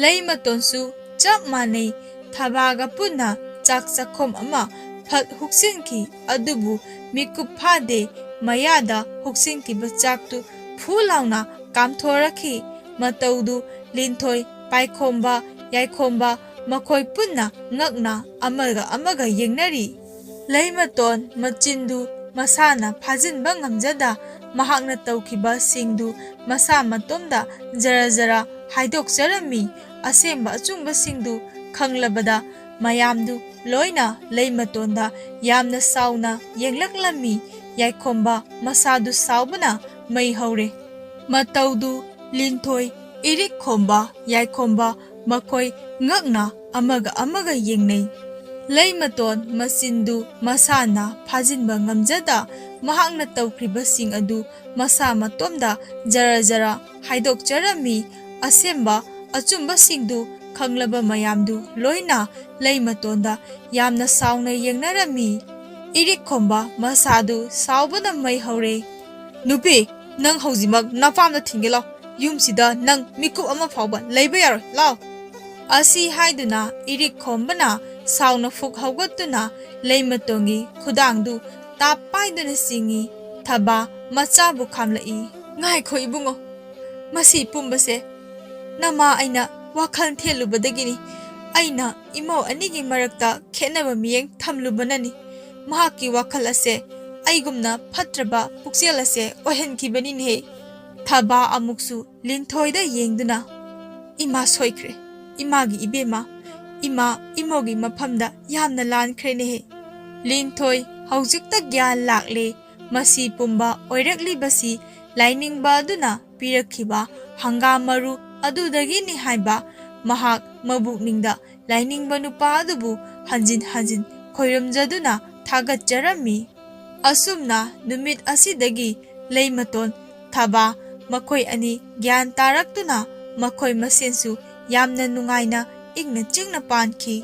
ꯂꯩꯃꯇꯣꯟꯁꯨ ꯆꯞ ꯃꯥꯟꯅꯩ, ꯊꯕꯥꯒ ꯄꯨꯟꯅ ꯆꯥꯛ ꯆꯥꯛꯈꯣꯝ ꯑꯃ ꯐꯠ ꯍꯨꯛꯆꯤꯟꯈꯤ꯫ ꯑꯗꯨꯕꯨ ꯃꯤꯀꯨꯞ ꯐꯥꯗꯦ, ꯃꯌꯥꯗ ꯍꯨꯛꯆꯤꯟꯈꯤꯕ ꯆꯥꯛꯇꯨ ꯐꯨ ꯂꯥꯎꯅ ꯀꯥꯝꯊꯣꯔꯛꯈꯤ꯫ ꯃꯇꯧꯗꯨ ꯂꯤꯟꯊꯣꯏ, ꯄꯥꯏꯈꯣꯝꯕ, ꯌꯥꯏꯈꯣꯝꯕ ꯃꯈꯣꯏ ꯄꯨꯟꯅ ꯉꯛꯅ ꯑꯃꯒ ꯑꯃꯒ ꯌꯦꯡꯅꯔꯤ꯫ ꯂꯩꯃꯇꯣꯟ ꯃꯆꯤꯟꯗꯨ ꯃꯁꯥꯅ ꯐꯥꯖꯤꯟꯕ ꯉꯝꯖꯗ ꯃꯍꯥꯛꯅ ꯇꯧꯈꯤꯕꯁꯤꯡꯗꯨ ꯃꯁꯥ ꯃꯇꯣꯝꯗ ꯖꯔ ꯖꯔ ꯍꯥꯏꯗꯣꯛꯆꯔꯝꯃꯤ꯫ ꯑꯁꯦꯡꯕ ꯑꯆꯨꯝꯕꯁꯤꯡꯗꯨ ꯈꯪꯂꯕꯗ ꯃꯌꯥꯝꯗꯨ ꯂꯣꯏꯅ ꯂꯩꯃꯇꯣꯟꯗ ꯌꯥꯝꯅ ꯁꯥꯎꯅ ꯌꯦꯡꯂꯛꯂꯝꯃꯤ꯫ ꯌꯥꯏꯈꯣꯝꯕ ꯃꯁꯥꯗꯨ ꯁꯥꯎꯕꯅ ꯃꯩ ꯍꯧꯔꯦ꯫ ꯃꯇꯧꯗꯨ ꯂꯤꯟꯊꯣꯏ, ꯏꯔꯤꯛ ꯈꯣꯝꯕ, ꯌꯥꯏꯈꯣꯝꯕ ꯃꯈꯣꯏ ꯉꯛꯅ ꯑꯃꯒ ꯑꯃꯒ ꯌꯦꯡꯅꯩ꯫ ꯂꯩꯃꯇꯣꯟ ꯃꯆꯤꯟꯗꯨ ꯃꯁꯥꯅ ꯐꯥꯖꯤꯟꯕ ꯉꯝꯖꯗ ꯃꯍꯥꯛꯅ ꯇꯧꯈ꯭ꯔꯤꯕꯁꯤꯡ ꯑꯗꯨ ꯃꯁꯥ ꯃꯇꯣꯝꯗ ꯖꯔ ꯖꯔ ꯍꯥꯏꯗꯣꯛꯆꯔꯝꯃꯤ꯫ ꯑꯁꯦꯡꯕ ꯑꯆꯨꯝꯕꯁꯤꯡꯗꯨ ꯈꯪꯂꯕ ꯃꯌꯥꯝꯗꯨ ꯂꯣꯏꯅ ꯂꯩꯃꯇꯣꯟꯗ ꯌꯥꯝꯅ ꯁꯥꯎꯅ ꯌꯦꯡꯅꯔꯝꯃꯤ꯫ ꯏꯔꯤꯛ ꯈꯣꯝꯕ ꯃꯁꯥꯗꯨ ꯁꯥꯎꯕꯅ ꯃꯩ ꯍꯧꯔꯦ꯫ "ꯅꯨꯄꯤ, ꯅꯪ ꯍꯧꯖꯤꯛꯃꯛ ꯅꯄꯥꯝꯗ ꯊꯤꯟꯒꯦ ꯂꯥꯎ꯫ ꯌꯨꯝꯁꯤꯗ ꯅꯪ ꯃꯤꯀꯨꯞ ꯑꯃ ꯐꯥꯎꯕ ꯂꯩꯕ ꯌꯥꯔꯣꯏ, ꯂꯥꯎ!" ꯑꯁꯤ ꯍꯥꯏꯗꯨꯅ ꯏꯔꯤꯛ ꯈꯣꯝꯕꯅ ꯁꯥꯎꯅ ꯐꯨꯛ ꯍꯧꯒꯠꯇꯨꯅ ꯂꯩꯃꯇꯣꯟꯒꯤ ꯈꯨꯗꯥꯡꯗꯨ ꯇꯥꯞ ꯄꯥꯏꯗꯨꯅ ꯆꯤꯡꯏ꯫ ꯊꯕꯥ ꯃꯆꯥꯕꯨ ꯈꯥꯝꯂꯛꯏ꯫ "ꯉꯥꯏꯈꯣ ꯏꯕꯨꯡꯉꯣ, ꯃꯁꯤ ꯄꯨꯝꯕꯁꯦ ꯅꯃꯥ ꯑꯩꯅ ꯋꯥꯈꯜ ꯊꯦꯜꯂꯨꯕꯗꯒꯤꯅꯤ꯫ ꯑꯩꯅ ꯏꯃꯧ ꯑꯅꯤꯒꯤ ꯃꯔꯛꯇ ꯈꯦꯠꯅꯕ ꯃꯤꯠꯌꯦꯡ ꯊꯝꯂꯨꯕꯅꯅꯤ꯫ ꯃꯍꯥꯛꯀꯤ ꯋꯥꯈꯜ ꯑꯁꯦ ꯑꯩꯒꯨꯝꯅ ꯐꯠꯇ꯭ꯔꯕ ꯄꯨꯛꯆꯦꯜ ꯑꯁꯦ ꯑꯣꯏꯍꯟꯈꯤꯕꯅꯤꯅꯦꯍꯦ꯫" ꯊꯕꯥ ꯑꯃꯨꯛꯁꯨ ꯂꯤꯟꯊꯣꯏꯗ ꯌꯦꯡꯗꯨꯅ, "ꯏꯃꯥ ꯁꯣꯏꯈ꯭ꯔꯦ, ꯏꯃꯥꯒꯤ ꯏꯕꯦꯝꯃ, ꯏꯃꯥ ꯏꯃꯧꯒꯤ ꯃꯐꯝꯗ ꯌꯥꯝꯅ ꯂꯥꯟꯈ꯭ꯔꯦꯅꯦꯍꯦ꯫" ꯂꯤꯟꯊꯣꯏ ꯍꯧꯖꯤꯛꯇ ꯒ꯭ꯌꯥꯟ ꯂꯥꯛꯂꯦ꯫ ꯃꯁꯤ ꯄꯨꯝꯕ ꯑꯣꯏꯔꯛꯂꯤꯕꯁꯤ ꯂꯥꯏꯅꯤꯡꯕ ꯑꯗꯨꯅ ꯄꯤꯔꯛꯈꯤꯕ ꯍꯪꯒꯥꯝ ꯃꯔꯨ ꯑꯗꯨꯗꯒꯤꯅꯤ ꯍꯥꯏꯕ ꯃꯍꯥꯛ ꯃꯕꯨꯛꯅꯤꯡꯗ ꯂꯥꯏꯅꯤꯡꯕ ꯅꯨꯄꯥ ꯑꯗꯨꯕꯨ ꯍꯟꯖꯤꯟ ꯍꯟꯖꯤꯟ ꯈꯣꯏꯔꯝꯖꯗꯨꯅ ꯊꯥꯒꯠꯆꯔꯝꯃꯤ꯫ ꯑꯁꯨꯝꯅ ꯅꯨꯃꯤꯠ ꯑꯁꯤꯗꯒꯤ ꯂꯩꯃꯇꯣꯟ ꯐꯕ, ꯃꯈꯣꯏ ꯑꯅꯤ ꯒ꯭ꯌꯥꯟ ꯇꯥꯔꯛꯇꯨꯅ ꯃꯈꯣꯏ ꯃꯁꯦꯟꯁꯨ ꯌꯥꯝꯅ ꯅꯨꯡꯉꯥꯏꯅ ꯏꯪꯅ ꯆꯤꯛꯅ ꯄꯥꯟꯈꯤ꯫